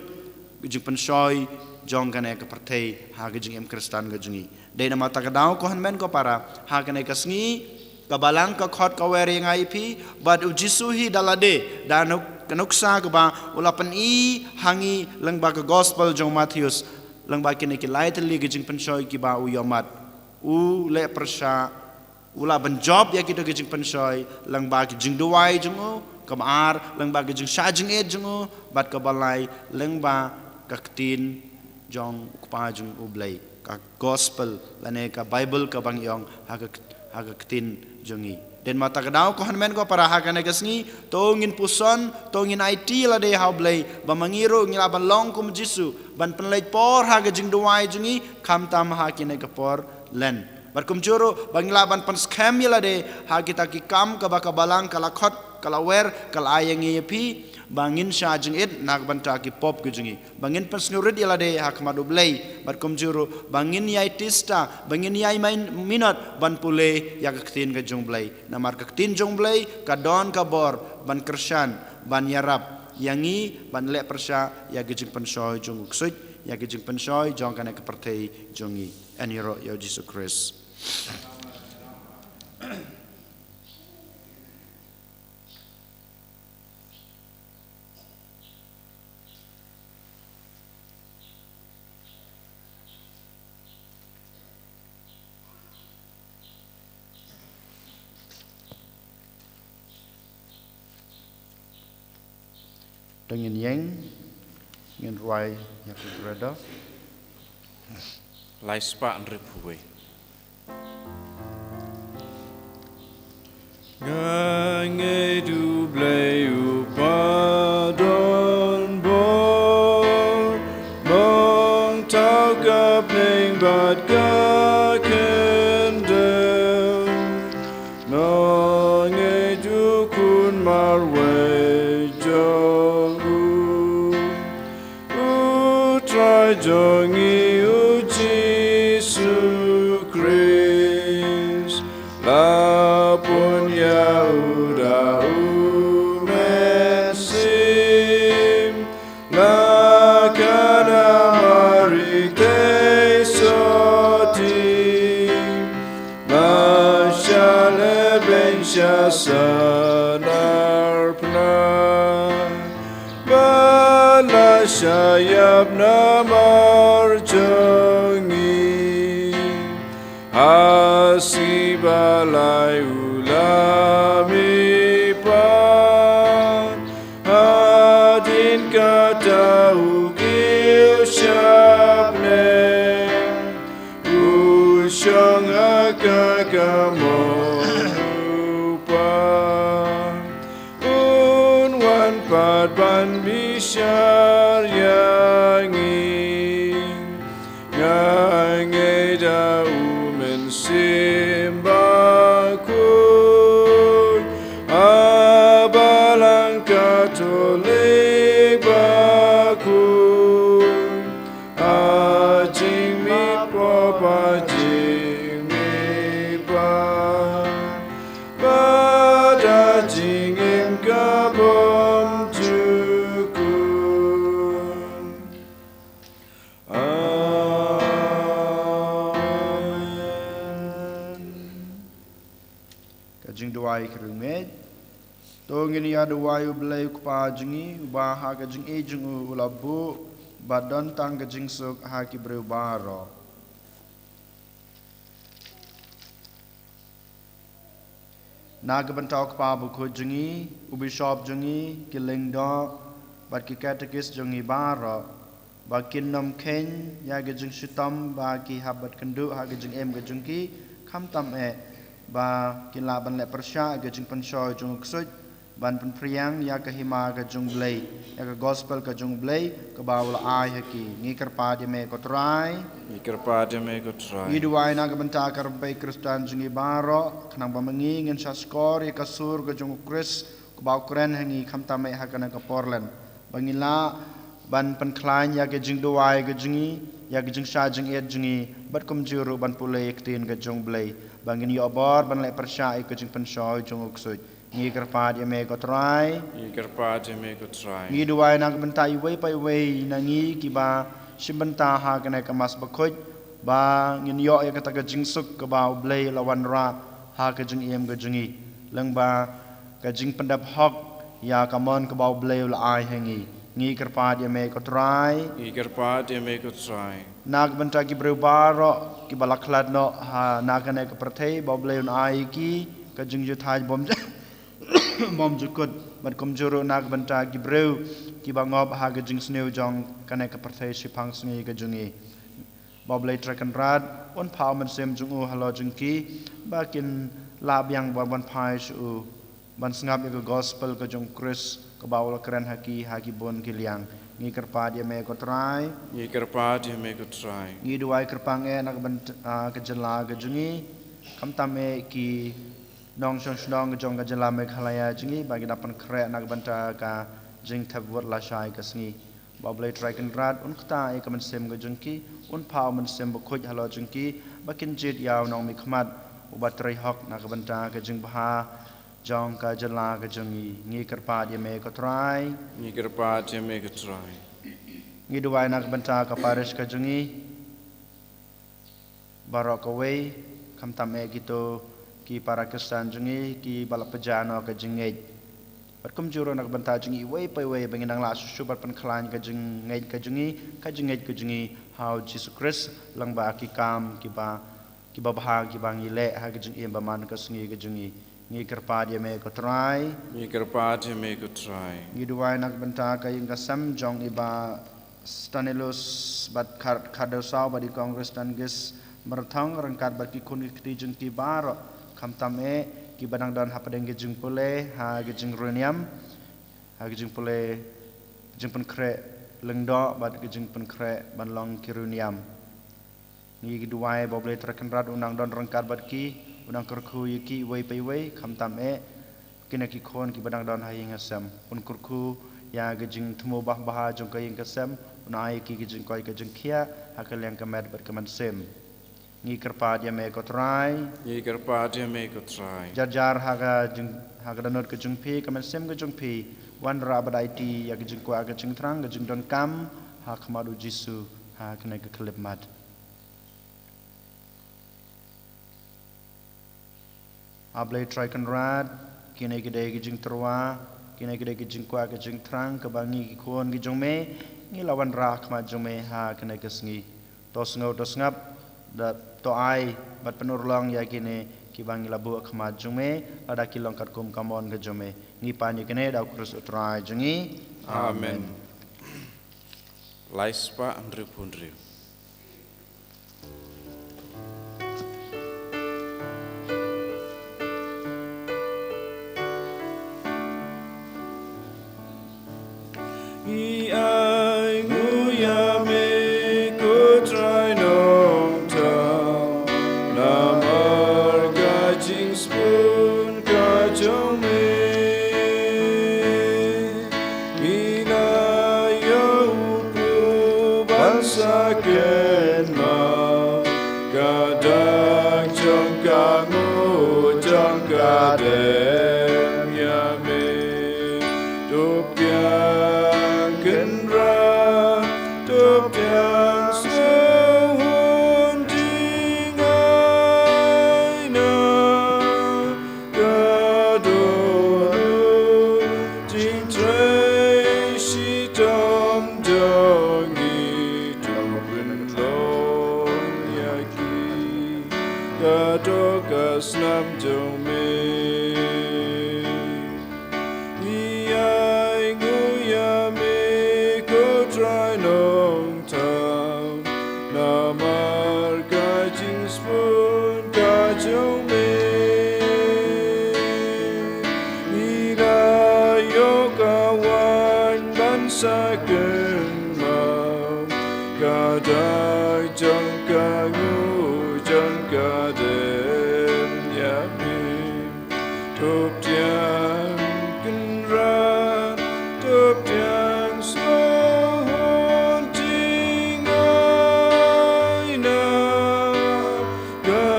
ki jingpynshoi jong kane ka pyrthei ha ki jingim Khristan ka jong ngi. Dei namar kata ka daw ko hynmen ko para, ha kane ka sngi, ka balang ka khot ka wer ïa nga ïa phi, bad u Jisu hi da lade, da nuk-, ka nuksa kaba u la pyni ha ngi lyngba ka gospel jong u Mathaios, lyngba kine ki lai tylli ki jingpynshoi kiba u ïohmad. U leh pyrshah, u lah ban jop ïa kito ki jingpynshoi lyngba ki jingduwai jong u, kaba ar, lyngba ki jingshah jingit jong u, bad kaba lai lyngba ka ktien jong u Kpa jong u Blei, ka gospel lane ka Baibl kaba ngi ong ha ka, ha ka ktien jong ngi. Dei namar kata ka daw ko hynmen ko para, ha kane ka sngi, to ngin puson, to ngin aiti ïa lade ha u Blei, ba ma ngi ruh ngi lah ban long kum u Jisu, ban pynleit por ha ka jingduwai jong ngi, khamtam ha kine ki por len. Bad kumjuh ruh, ba ngi lah ban pynskhem ïa lade ha kita ki kam kaba ka balang ka la khot, ka la wer, ka la ai ïa ngi ïa phi, ba ngin shah jingit na ka bynta ki pop ki jong ngi. Ba ngin pynsngewrit ïa lade ha khmat u Blei, bad kumjuh ruh, ba ngin ïai tista, ba ngin ïai main-, minot ban pule ïa ka ktien ka jong u Blei. Namar ka ktien jong u Blei ka don ka bor ban kyrshan, ban ïarap ïa ngi, ban leh pyrshah ïa ki jingpynshoi jong u ksuid, ïa ki jingpynshoi jong kane ka pyrthei jong ngi. Yn ïaroh ïa u Jisu Khrist. To ngin ïeng, ngin rwai ïa ka Credo. Lai spah hynriewphew wei. Nga ngeit U Blei U Kpa don bor, ba U thaw ka bneng bad ka khyndew. Nga ngeit U Khun marwei jong U, U Trai jong ngi U Jisu Khrist, la pun ïa U da sha sanar pna, ba la shah ïap namar jong ngi. Ha sngi ba lai u la mih pat, hadien kata u kiew shaphrang, u shong ha ka kamon u Kpa. Un wan pat ban bishar ïa ngi. Nga ngeit ha u Mynsiem Bakhuid, ha Balang Katholik bakhuid, ha jingmihpat, ha jingmihpat, bad ha jingim ka bymjukut. Amen. Ka jingduwai ka riewngeit. To ngin ïa duwai U Blei U Kpa jong ngi, uba ha ka jingïeit jong u, u la buh ba don tang ka jingsuk ha ki briew baroh. Na ka bynta U Kpa Bakhuid jong ngi, u Bishop jong ngi, ki lyngdoh bad ki katekis jong ngi baroh, ba kin nym kheiñ ïa ka jingshitom ba ki hap ban kynduh ha ka jingim ka jong ki, khamtam eh ba kin lah ban leh pyrshah ïa ka jingpynshoi jong u Ksuid, ban pynphriang ïa ka hima ka jong U Blei, ïa ka gospel ka jong U Blei, kaba u la ai ha ki. Ngi kyrpad ïa me ko Trai. Ngi kyrpad ïa me ko Trai. Ngi duwai na ka bynta ka rympei Khristan jong ngi baroh, khnang ba ma ngi ngin shah shkor ïa ka sur ka jong u Khrist, kaba u kren ha ngi khamtam eh ha kane ka Portland. Ba ngin lah ban pynkhlaiñ ïa ka jingduwai ka jong ngi, ïa ka jingshah jingit jong ngi, bad kumjuh ruh ban pule ïa ka ktien ka jong U Blei. Ba ngin ïoh bor ban leh pyrshah ïa ka jingpynshoi jong u Ksuid. Ngi kyrpad ïa me ko Trai. Ngi kyrpad ïa me ko Trai. Ngi duwai na ka bynta iwei pa iwei na ngi kiba shim bynta ha kane ka Mass Bakhuid, ba ngin ïoh ïa kata ka jingsuk kaba U Blei u la wanrah ha ka jingim ka jong ngi. Lyngba ka jingpyndep hok ïa ka mon kaba U Blei u la ai ha ngi. Ngi kyrpad ïa me ko Trai. Ngi kyrpad ïa me ko Trai. Na ka bynta ki briew baroh kiba la khlad noh ha na kane ka pyrthei ba U Blei un ai ïa ki ka jingjahthait bym bymjukut, bad kumjuh ruh na ka bynta ki briew kiba ngop ha ka jingsniew jong kane ka pyrthei shipang sngi ka jong ngi. Ba U Blei Trai Kynrad un phah u Mynsiem jong u halor jong ki, ba kin lah biang ban wan phai sha u, ban sngap ïa ka gospel ka jong u Khrist, kaba u la kren ha ki ha ki bun ki liang. Ngi kyrpad ïa me ko Trai. Ngi kyrpad ïa me ko Trai. Ngi duwai kyrpang eh na ka bynta, ah, ka jylla ka jong ngi, khamtam eh ki nongshong shnong ka jong ka jylla Meghalaya jong ngi, ba ki dang pynkhreh na ka bynta ka jingthep vote lashai ka sngi. Ba U Blei Trai Kynrad un ktah ïa ka mynsiem ka jong ki, un phah u Mynsiem Bakhuid halor jong ki, ba kin jied ïa u nongmihkhmat uba trei hok na ka bynta ka jingbha jong ka jylla ka jong ngi. Ngi kyrpad ïa me ko Trai. Ngi kyrpad ïa me ko Trai. Ngi duwai na ka bynta ka parish ka jong ngi baroh kawei, khamtam eh kito ki para Khristan jong ngi kiba la pynjah noh ka jingngeit. Bad kumjuh ruh na ka bynta jong ngi iwei pa iwei, ba ngin nang lah shuh shuh ban pynkhlaiñ ka jingngeit ka jong ngi, ka jingngeit ka jong ngi ha u Jisu Khrist, lyngba ki kam kiba, kiba bha kiba ngi leh ha ka jingim ba man ka sngi ka jong ngi. Ngi kyrpad ïa me ko Trai. Ngi kyrpad ïa me ko Trai. Ngi duwai na ka bynta ka ïing ka sem jong i Bah Stanislaus bad Khar-, Khardaw Saw bad i Kong Kristan Gis Myrthong, ryngkat bad ki khun ki kti jong ki baroh, khamtam eh kiba dang don hapdeng ki jingpule ha ki jingriewniam, ha ki jingpule, jingpynkhreh lyngdoh bad ki jingpynkhreh ban long ki riewniam. Ngi duwai ba U Blei Trai Kynrad un nang don ryngkat bad ki, un nang kyrkhu ïa ki iwei pa iwei, khamtam eh kine ki khun kiba dang don ha ïing ha sem. Un kyrkhu ïa ka jingthmu bah bha jong ka ïing ka sem, un ai ïa ki ka jingkoit ka jingkhiah ha ka liang ka met bad ka mynsiem. Ngi kyrpad ïa me ko Trai. Ngi kyrpad ïa me ko Trai. Jar jar ha ka jing, ha ka dohnud ka jong phi, ka mynsiem ka jong phi, wanrah bad aiti ïa ka jingkwah ka jingthrang, ka jingdonkam ha khmat u Jisu ha kane ka khyllipmat. A Blei Trai Kynrad, kine ki dei ki jingtyrwa, kine ki dei ki jingkwah ki jingthrang kaba ngi ki khun ki jong me ngi la wanrah khmat jong me ha kane ka sngi. To sngewthuh sngap, da to ai bad pynurlong ïa kine kiba ngi la buh khmat jong me, lada ki long katkum ka mon ka jong me. Ngi pan ïa kine da u Khrist u Trai jong ngi. Amen. Amen. Lai spah hynriewphew hynriew. Ngi ai nguh ïa me ko Trai Nongthaw, namar ka jingsbun ka jong me. Ngi la ïoh u pur ban sa kynmaw ka dak jong ka nguh jong ka dem ïa me. To pdiang Kynrad, to pdiang sngewhun jingaina. Ka dohnud jingtrei shitom jong ngi, to pynlong ïa ki, ka doh ka snam jong me. Ngi ai nguh ïa me ko Trai Nongthaw, namar ka jingsbun ka jong me. Ngi la ïoh ka waiñ ban sa kynmaw ka dak jong ka nguh jong ka dem ïa me. To pdiang Kynrad, to pdiang sngewhun jingaina. Ka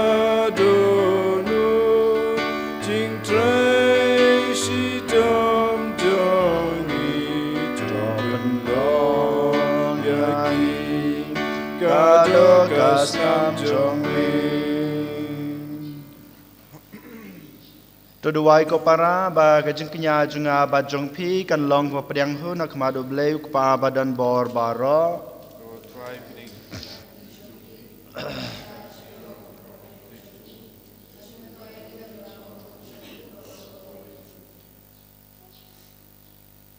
dohnud jingtrei shitom jong ngi, to pynlong ïa ki, ka doh ka snam jong me. To duwai ko para ba ka jingkñia jong nga bad jong phi kan long kaba pdiang hun ha khmat U Blei U Kpa badonbor baroh.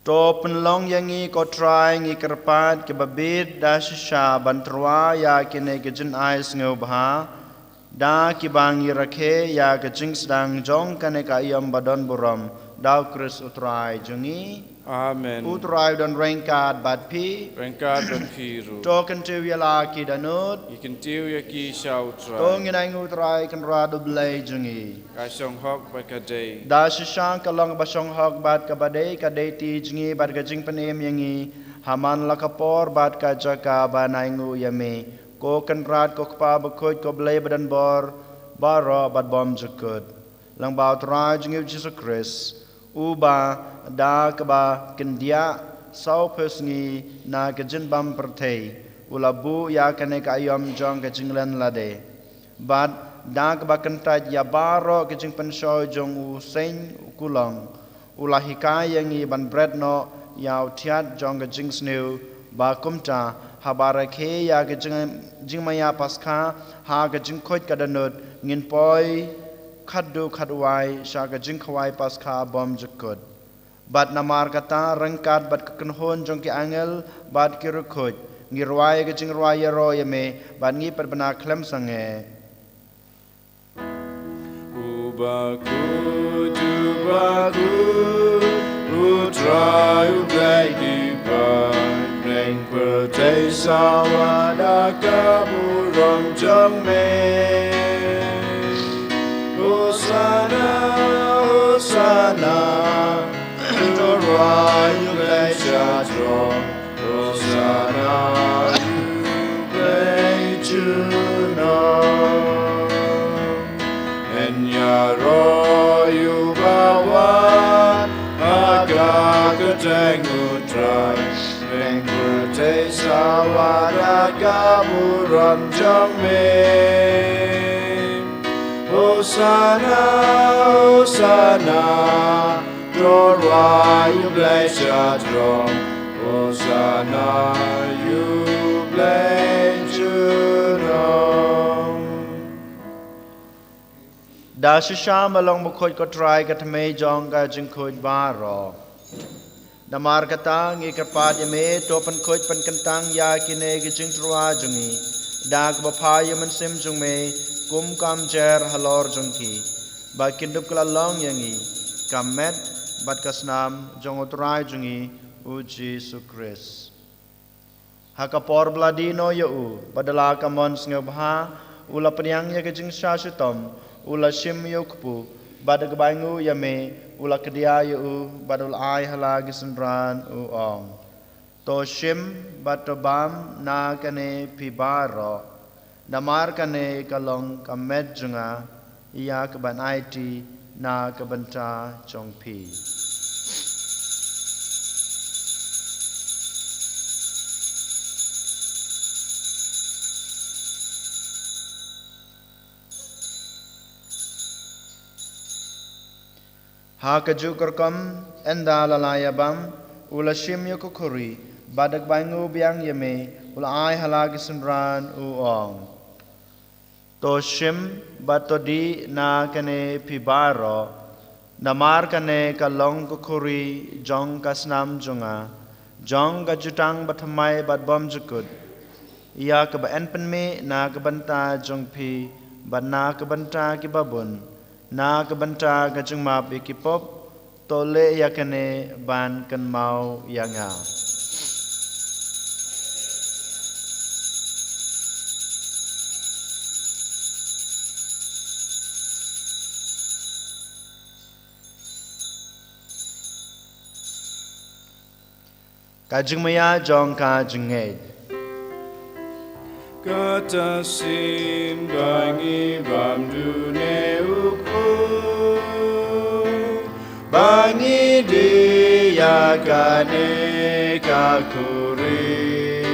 To pynlong ïa ngi ko Trai, ngi kyrpad, kiba bit da shisha ban tyrwa ïa kine ki jingai sngewbha, da kiba ngi rakhe ïa ka jingsdang jong kane ka aïom badonburom, da U Khrist U Trai jong ngi. Amen. U Trai u don ryngkat bad phi. Ryngkat bad phi ruh. To kyntiew ïa la ki dohnud. Ngi kyntiew ïa ki sha U Trai. To ngin ainguh U Trai Kynrad U Blei jong ngi. Ka shong hok bad ka dei. Da shisha ka long kaba shong hok bad kaba dei, ka dei ti jong ngi bad ka jingpynim ïa ngi ha man la ka por bad ka jaka ban ainguh ïa me, ko Kynrad, ko Kpa bakhuid, ko Blei badonbor baroh bad bymjukut. Lyngba U Trai jong ngi U Jisu Khrist, uba da kaba kyndiah sawphew sngi na ka jingbam pyrthei, u la buh ïa kane ka aïom jong ka jinglen lade. Bad da kaba kyntait ïa baroh ka jingpynshoi jong u seng u kulong, u la hikai ïa ngi ban bret noh ïa u thiat jong ka jingsniew, ba kumta haba rakhe ïa ka jing, jingmaïa Paskha ha ka jingkhuid ka dohnud, ngin poi khatduh khatwai sha ka jingkhawai Paskha bymjukut. Bad namar kata, ryngkat bad ka kynhun jong ki angel bad ki riewkhuid, ngi rwai ka jingrwai ïaroh ïa me, bad ngi pat bna khlem sangeh. U bakhuid, u bakhuid, U Trai U Blei ki paidbah, bneng pyrthei sawa da ka burom jong me. Hosana, Hosana, to rwai ïa U Blei sha throne. Hosana ïa U Blei junom. Yn ïaroh ïa uba wan ha ka kyrteng U Trai. Bneng pyrthei sawa da ka burom jong me. Hosanna, Hosanna, to rwai ïa u Blei sha throne. Hosanna ïa u Blei junom. Da shisha ma long bakhuid ko Trai ka thymmei jong ka jingkhuid baroh. Namar kata ngi kyrpad ïa me, to pynkhuid pynkyntang ïa kine ki jingtyrwa jong ngi da kaba phah ïa u Mynsiem jong me kum ka umjer halor jong ki, ba kin dup kylla long ïa ngi ka met bad ka snam jong u Trai jong ngi u Jisu Khrist. Ha ka por ba la die noh ïa u, bad da la ka mon sngewbha u la pdiang ïa ka jingshah shitom, u la shim ïa u kpu, bad da kaba ainguh ïa me u la kdiah ïa u, bad u la ai ha la ki synran, u ong: To shim bad to bam na kane phi baroh, namar kane ka long ka met jong nga, ïa kaban aiti na ka bynta jong phi. Ha kajuh ka rukom, ynda la la ïa bam, u la shim ïa ka khuri, bad da kaba ainguh biang ïa me u la ai ha la ki synran, u ong: To shim bad to dih na kane phi baroh, namar kane ka long ka khuri jong ka snam jong nga, jong ka jutang bathymmai bad bymjukut, ïa kaba yn pynmih na ka bynta jong phi bad na ka bynta kiba bun, na ka bynta ka jingmap ïa ki pop. To leh ïa kane ban kynmaw ïa nga. Ka jingmaïa jong ka jingngeit. Kata shisien ba ngi bam dune u kpu, ba ngi dih ïa kane ka khuri,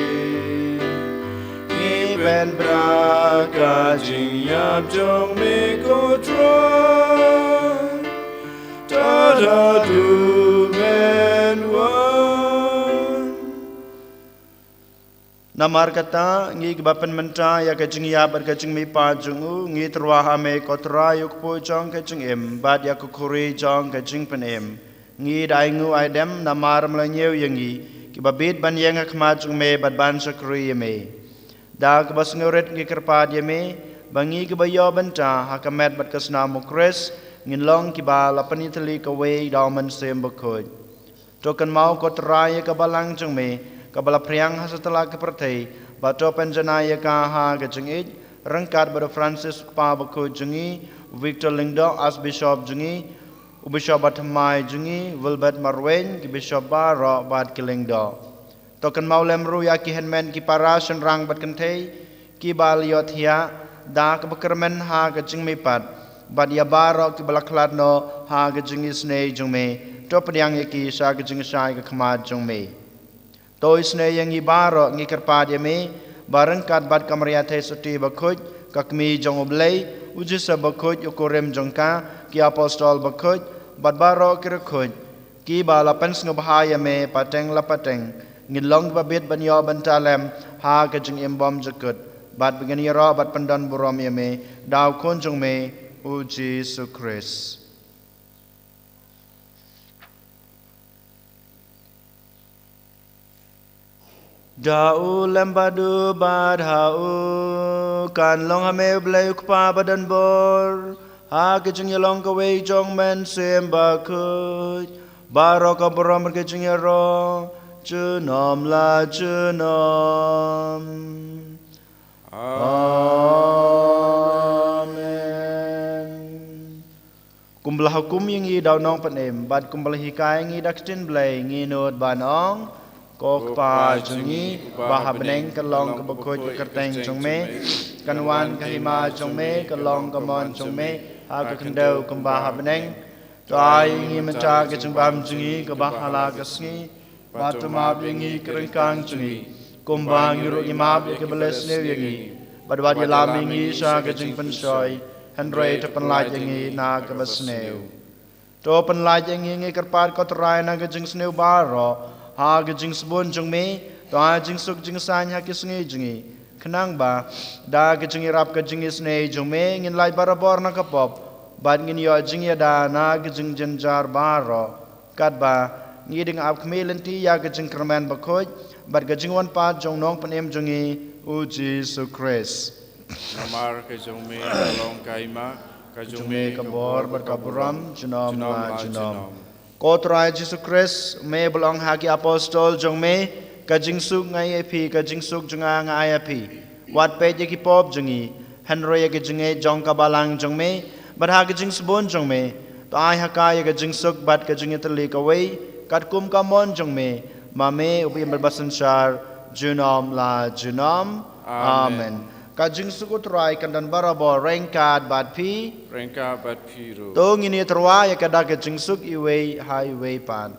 ngi pynbna ka jingïap jong me ko Trai, tad haduh men wan. Namar kata, ngi kiba pynmynta ïa ka jingïap bad ka jingmihpat jong u, ngi tyrwa ha me ko Trai, u kpu jong ka jingim bad ïa ka khuri jong ka jingpynim. Ngi da ai nguh ai dem namar me la ñiew ïa ngi kiba bit ban ïeng ha khmat jong me bad ban shakri ïa me. Da kaba sngewrit ngi kyrpad ïa me ba ngi kiba ïoh bynta ha ka met bad ka snam u Khrist, ngin long kiba la pynïatylli kawei da u Mynsiem Bakhuid. To kynmaw ko Trai ïa ka balang jong me kaba la phriang ha satlak ka pyrthei, bad to pynjanai ïa ka ha ka jingïeit, ryngkat bad u Francis u kpa bakhuid jong ngi, u Victor Lyngdoh Archbishop jong ngi, u Bishop bathymmai jong ngi, Wilbert Marwein, ki Bishop baroh bad ki Lyngdoh. To kynmaw lem ruh ïa ki hynmen ki para shynrang bad kynthei kiba la ïohthiah da kaba kyrmen ha ka jingmihpat, bad ïa baroh kiba la khlad noh ha ka jingisynei jong me. To pdiang ïa ki sha ka jingshai ka khmat jong me. To isynei ïa ngi baroh, ngi kyrpad ïa me ba ryngkat bad ka Maria Theisotti bakhuid, ka Kmie jong u Blei, u Joseph bakhuid u kurim jong ka, ki Apostol bakhuid, bad baroh ki riewkhuid kiba la pynsngewbha ïa me pateng la pateng, ngin long kiba bit ban ïoh bynta lem ha ka jingim bymjukut, bad ba ngin ïaroh bad pyndonburom ïa me da u Khun jong me u Jisu Khrist. Da u lem bad u bad ha u, kan long ha me u Blei u Kpa badonbor, ha ka jingïalong kawei jong u Mynsiem Bakhuid, baroh ka burom bad ka jingïaroh junom la junom. Amen. Kumba la hukum ïa ngi da u Nongpynim, bad kumba la hikai ïa ngi da ka ktien Blei, ngi nud ban ong: Ko Kpa jong ngi ba ha bneng, kan long kaba khuid ka kyrteng jong me, kan wan ka hima jong me, kan long ka mon jong me ha ka khyndew kumba ha bneng. To ai ïa ngi mynta ka jingbam jong ngi kaba ha la ka sngi, bad to map ïa ngi ki ryngkang jong ngi, kumba ngi ruh ngi map ïa kiba la isniew ïa ngi, bad wat ïalam ïa ngi sha ka jingpynshoi, hynrei to pynlait ïa ngi na kaba sniew. To pynlait ïa ngi, ngi kyrpad ko Trai, na ka jingsniew baroh ha ka jingsbun jong me, to ai jingsuk jingsaiñ ha ki sngi jong ngi, khnang ba da ka jingïarap ka jingisynei jong me ngin lait barabor na ka pop bad ngin ïoh jingïada na ka jingjynjar baroh. Katba ngi dang ap khmih lynti ïa ka jingkyrmen bakhuid bad ka jingwan pat jong u Nongpynim jong ngi, u Jisu Khrist. Namar ka jong me ka long ka hima, ka jong me ka bor bad ka burom junom la junom. Ko Trai Jisu Khrist, me ba la ong ha ki apostol jong me, ka jingsuk nga ai ïa phi, ka jingsuk jong nga nga ai ïa phi. Wat peit ïa ki pop jong ngi, hynrei ïa ka jingngeit jong ka balang jong me, bad ha ka jingsbun jong me, to ai ha ka ïa ka jingsuk bad ka jingïatylli kawei, katkum ka mon jong me, ma me uba im bad ba synshar junom la junom. Amen. Amen. Ka jingsuk u Trai kan don barabor ryngkat bad phi. Ryngkat bad phi ruh. To ngin ïatyrwa ïa ka da ka jingsuk iwei ha iwei pat.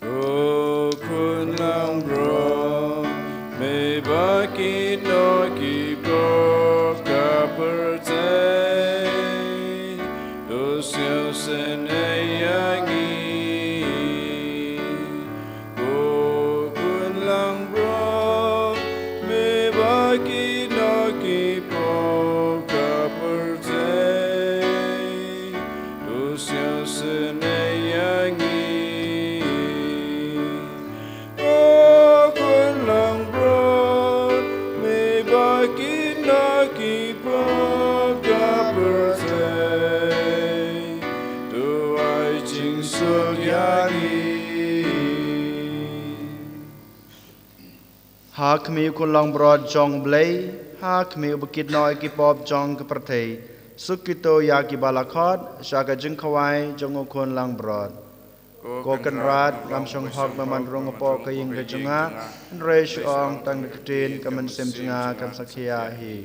Ko khun langbrot, me ba kino ki pop ka pyrthei, to sngewsynei ïa ngi. Ko khun langbrot, me ba kino ki pop ka pyrthei, to sngewsynei ïa ngi. Ko khun langbrot, me ba kino ki pop ka pyrthei, to ai jingsuk ïa ngi. Ha khmih u khun langbrot jong u Blei, ha khmih uba kit noh ïa ki pop jong ka pyrthei, suk kito ïa kiba la khot sha ka jingkhawai jong u khun langbrot. Ko Kynrad, ngam shong hok ba man rung hapoh ka ïing ka jong nga, hynrei shu ong tang da ka ktien, ka mynsiem jong nga kan sakhia hi.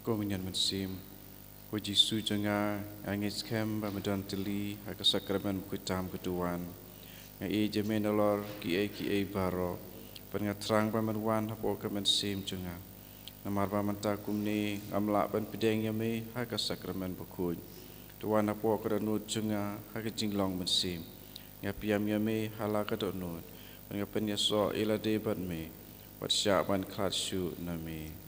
Ko Mynsiem, ko Jisu jong nga, nga ngeit skhem ba me don tylli ha ka sakramen bakhuid tam ka duwan. Nga ïeit ïa me nalor kiei kiei baroh, bad nga thrang ba men wan hapoh ka mynsiem jong nga. Namar ba mynta kumne ngam lah ban pdiang ïa me ha ka sakramen bakhuid. To wan hapoh ka dohnud jong nga ha ka jinglong mynsiem. Nga pdiang ïa me ha la ka dohnud, bad nga pynïasoh ïa lade bad me, wat shah ban khlad shuh na me.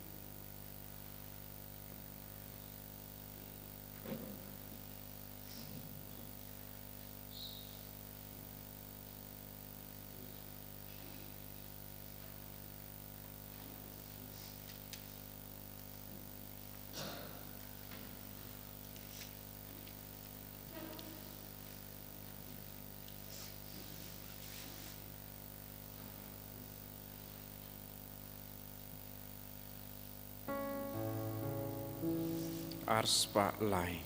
Ar spah lai.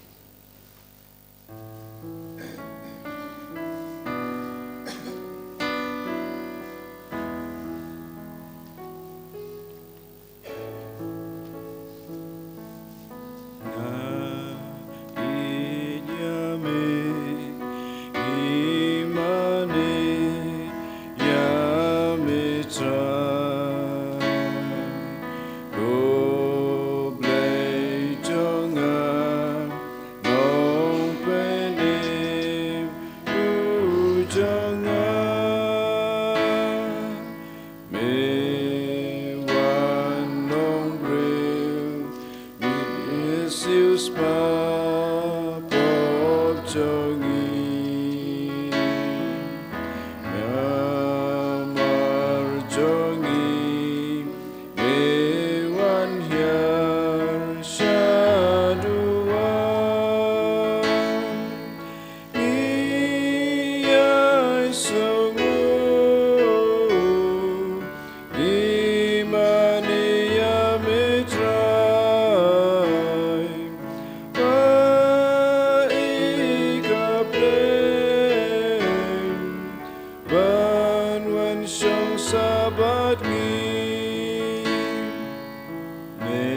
Spah pop jong ngi, namar jong ngi me wan hiar shaduh. Ngi ïai sngewnguh, ngi mane ïa me Trai, ba i ka blei ban wan shong sah bad ngi. Me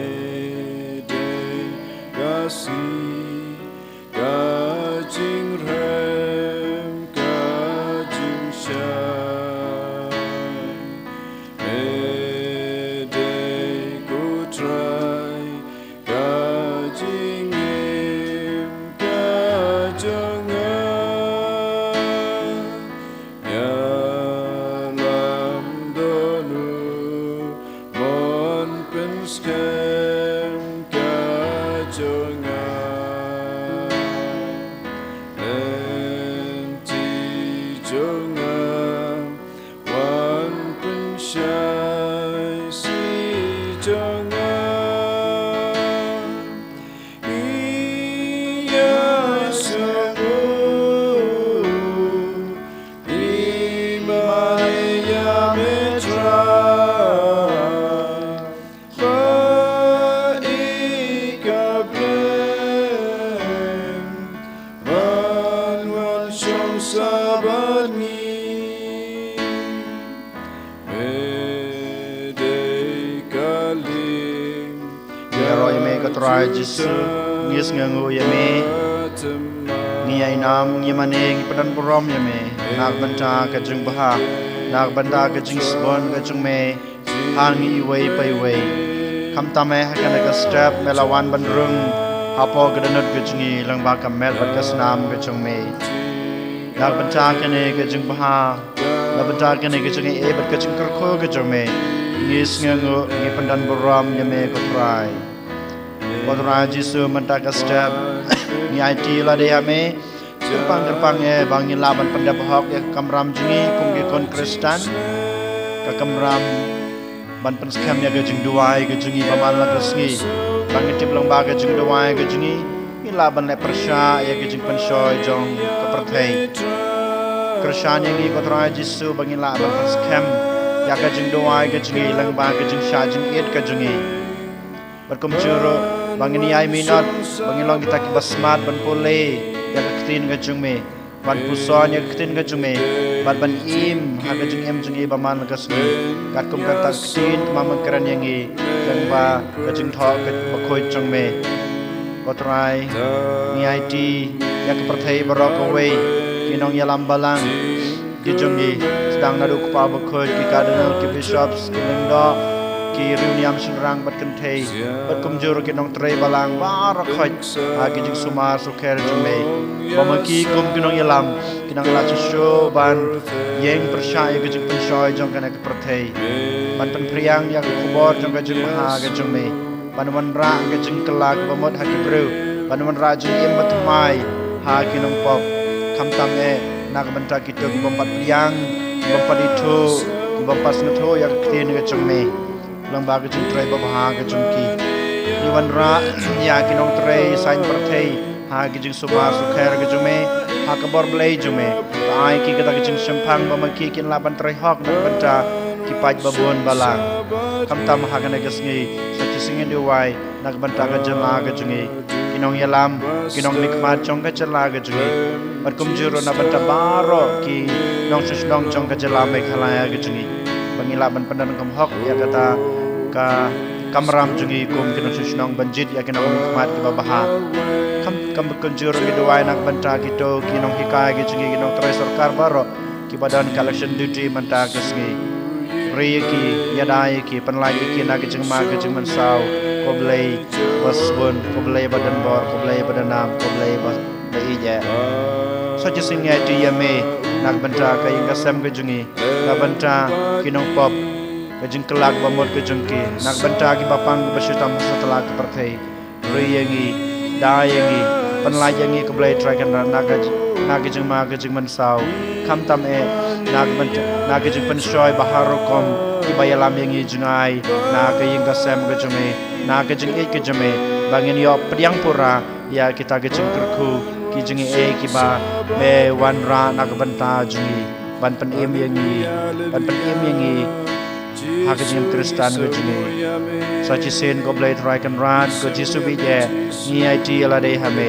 dei ka sngi, ka jingrhem, ka jingshai. Me dei ko Trai, ka jingim ka jong nga. Ïalam don u mon pynskhem ka jong nga. Lynti jong nga, wan pynshai shi jong nga. Ngi ïai sngewnguh, ngi mane ïa me Trai, ba i ka blei ban wan shong sah bad ngi. Me dei ka lieng. Ngi ïaroh ïa me ko Trai Jisu, ngi sngewnguh ïa me. Ngi ïainam, ngi mane, ngi pyndonburom ïa me na ka bynta ka jingbha, na ka bynta ka jingsbun ka jong me ha ngi iwei pa iwei. Khamtam eh ha kane ka step me la wan ban rung hapoh ka dohnud ka jong ngi lyngba ka met bad ka snam ka jong me. Na ka bynta kane ka jingbha, na ka bynta kane ka jingaiei bad ka jingkyrkhu ka jong me, ngi sngewnguh, ngi pyndonburom ïa me ko Trai. Ko Trai Jisu, mynta ka step ngi aiti lade ha me. Kyrpang, kyrpang eh ba ngin lah ban pyndep hok ïa ka kamram jong ngi kum ki khun Khristan, ka kamram ban pynskhem ïa ka jingduwai ka jong ngi ba man la ka sngi. Ba ngin tip lyngba ka jingduwai ka jong ngi, ngin lah ban leh pyrshah ïa ka jingpynshoi jong ka pyrthei. Kyrshan ïa ngi ko Trai Jisu ba ngin lah ban pynskhem ïa ka jingduwai ka jong ngi lyngba ka jingshah jingit ka jong ngi. Bad kumjuh ruh ba ngin ïai minot, ba ngin long kita kiba smat ban pule ïa ka ktien ka jong me, ban puson ïa ka ktien ka jong me, bad ban im ha ka jingim jong ngi ba man la ka sngi. Katkum kata ka ktien kaba me kren ïa ngi lyngba ka jingthoh kaba khuid jong me. Ko Trai, ngi aiti ïa ka pyrthei baroh kawei, ki nongïalam balang ki jong ngi, sdang naduh u kpa bakhuid, ki cardinal, ki bishops, ki lyngdoh, ki riewniam shynrang bad kynthei, bad kumjuh ruh ki nongtrei balang baroh khoit ha ki jingsumar sukher jong me. Ba ma ki kum ki nongïalam ki nang lah shuh shuh ban ïeng pyrshah ïa ka jingpynshoi jong kane ka pyrthei, ban pynphriang ïa ka khubor jong ka jingbha ka jong me, ban wanrah ka jingkylla kaba mut ha ki briew, ban wanrah jingim bathymmai ha ki nongpop. Khamtam eh na ka bynta kito ki bym pat pdiang, ki bym pat ithuh, ki bym pat sngewthuh ïa ka ktien ka jong me lyngba ka jingtrei babha ka jong ki. Ngi wanrah ïa ki nongtrei saiñ pyrthei ha ki jingsumar sukher ka jong me, ha ka bor Blei jong me. To ai ki kata ka jingshemphang ba ma ki kin lah ban trei hok na ka bynta ki paid babun balang. Khamtam ha kane ka sngi, sa shisien ngi duwai na ka bynta ka jylla ka jong ngi, ki nongïalam, ki nongmihkhmat jong ka jylla ka jong ngi, bad kumjuh ruh na ka bynta baroh ki nongshong shnong jong ka jylla Meghalaya ka jong ngi, ba ngin lah ban pyndonkam hok ïa kata ka kamram jong ngi kum ki nongshong shnong ban jied ïa ki nongmihkhmat kiba bha. Kham, kham kumjuh ruh ngi duwai na ka bynta kito ki nonghikai ka jong ngi, ki nongtrei sorkar baroh kiba don ka election duty mynta ka sngi. Ri ïa ki, ïada ïa ki, pynlait ïa ki na ka jingma ka jingmynsaw. Ko Blei ba sbun, ko Blei ba don bor, ko Blei ba don nam, ko Blei ba, ba ïeit. Sa shisien ngi aiti ïa me na ka bynta ka ïing ka sem ka jong ngi, na ka bynta ki nongpop, ka jingkylla kaba mut ka jong ki, na ka bynta kiba pang kiba shitom ha satlak ka pyrthei. Ri ïa ngi, Da ïa ngi, pynlait ïa ngi ko Blei Trai Kynrad na ka, na ka jingma ka jingmynsaw. Khamtam eh na ka, na ka jingpynshoi ba har rukom kiba ïalam ïa ngi jngai na ka ïing ka sem ka jong me, na ka jingïeit ka jong me, ba ngin ïoh pdiang pura ïa kita ki jingkyrkhu, ki jingïeit kiba me wanrah na ka bynta jong ngi, ban pynim ïa ngi, ban pynim ïa ngi ha ka jingim Khristan ka jong ngi. Sa shisien ko Blei Trai Kynrad, ko Jisu bieit, ngi aiti ïa lade ha me,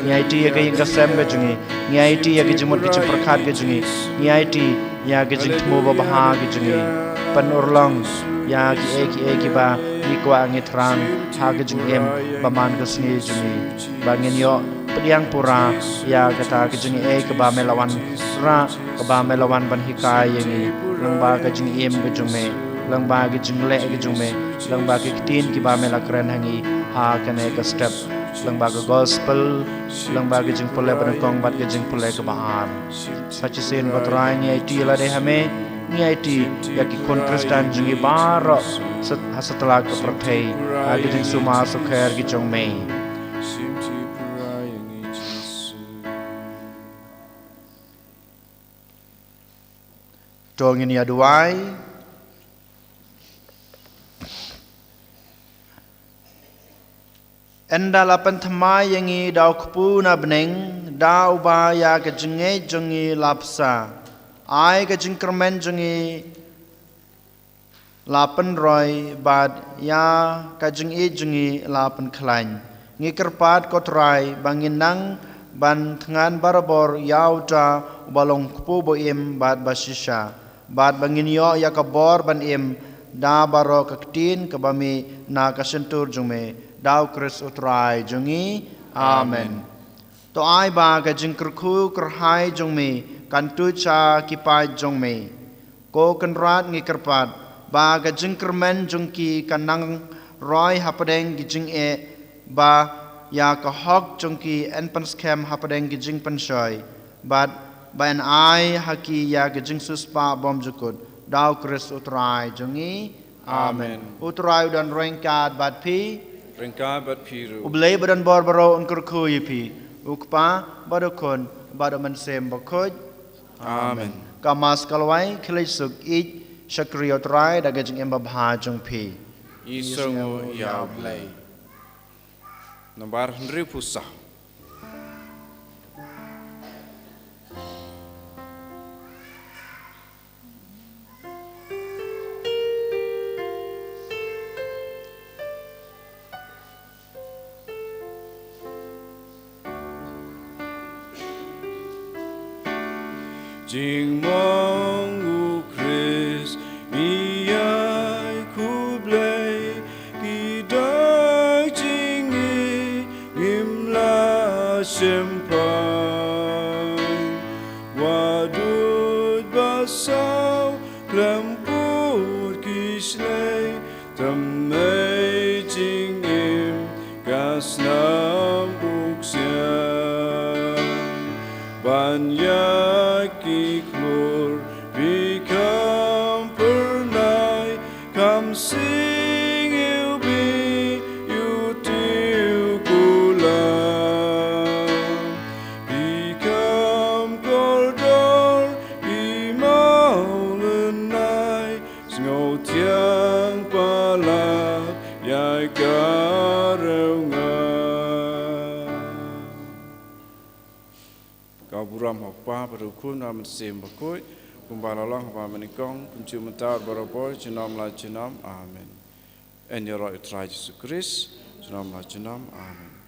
ngi aiti ïa ka ïing ka sem ka jong ngi, ngi aiti ïa ka jingmut ka jingpyrkhat ka jong ngi, ngi aiti ïa ka jingthmu babha ka jong ngi. Pynurlong ïa kiei kiei kiba ngi kwah ngi thrang ha ka jingim ba man ka sngi jong ngi, ba ngin ïoh pdiang pura ïa kata ka jingïeit kaba me la wanrah, kaba me la wan ban hikai ïa ngi, lyngba ka jingim ka jong me, lyngba ka jingleh ka jong me, lyngba ki ktien kiba me la kren ha ngi ha kane ka step, lyngba ka gospel, lyngba ka jingpule ba nyngkong bad ka jingpule kaba ar. Sa shisien ko Trai, ngi aiti ïa lade ha me, ngi aiti ïa ki khun Khristan jong ngi baroh, sat-, ha satlak ka pyrthei, ha ka jingsumar sukher ka jong me. To ngin ïa duwai. Ynda la pynthymmai ïa ngi da u kpu na bneng, da uba ïa ka jingngeit jong ngi la bsa, ai ka jingkyrmen jong ngi la pynroi bad ïa ka jingïeit jong ngi la pynkhlaiñ. Ngi kyrpad ko Trai ba ngin nang ban thngan barabor ïa uta uba long kpu ba im bad ba shisha, bad ba ngin ïoh ïa ka bor ban im da baroh ka ktien kaba mih na ka shyntur jong me, da u Khrist u Trai jong ngi. Amen. Amen. To ai ba ka jingkyrkhu kyrhai jong me kan tuid sha ki paid jong me. Ko Kynrad, ngi kyrpad ba ka jingkyrmen jong ki kan nang roi hapdeng ki jingeh, ba ïa ka hok jong ki yn pynskhem hapdeng ki jingpynshoi, bad ba yn ai ha ki ïa ka jingsiewspah bymjukut, da u Khrist u Trai jong ngi. Amen. Amen. U Trai u don ryngkat bad phi. Ryngkat bad phi ruh. U Blei ba don bor baroh un kyrkhu ïa phi, u Kpa bad u Khun bad u Mynsiem Bakhuid. Amen. Amen. Ka Mass ka la wai, khie leit suk, ïeit shakri ïa u Trai da ka jingim babha jong phi. Ïeit sngewnguh ïa u Blei. Nambar hynriewphew saw. Jingmong u Khrist, ngi ïai khublei, ki dei jingngeit ngim lah shemphang. Wat duh ba saw khlem bud ki shlei, thymmei jingim ka snam u ksiang. Ban ïa ki khlur phi kham phyrnai, kham sing iwbih iwtiw kular. Phi kham kordor, phi mawlynnai, sngewthiang palat ïa ka riew nga. Ka burom ha u Kpa bad u Khun bad u Mynsiem Bakhuid, kumba la long ha ba mynnyngkong, kumjuh mynta bad barabor, junom la junom. Amen. Yn ïaroh ïa u Trai Jisu Khrist, junom la junom. Amen.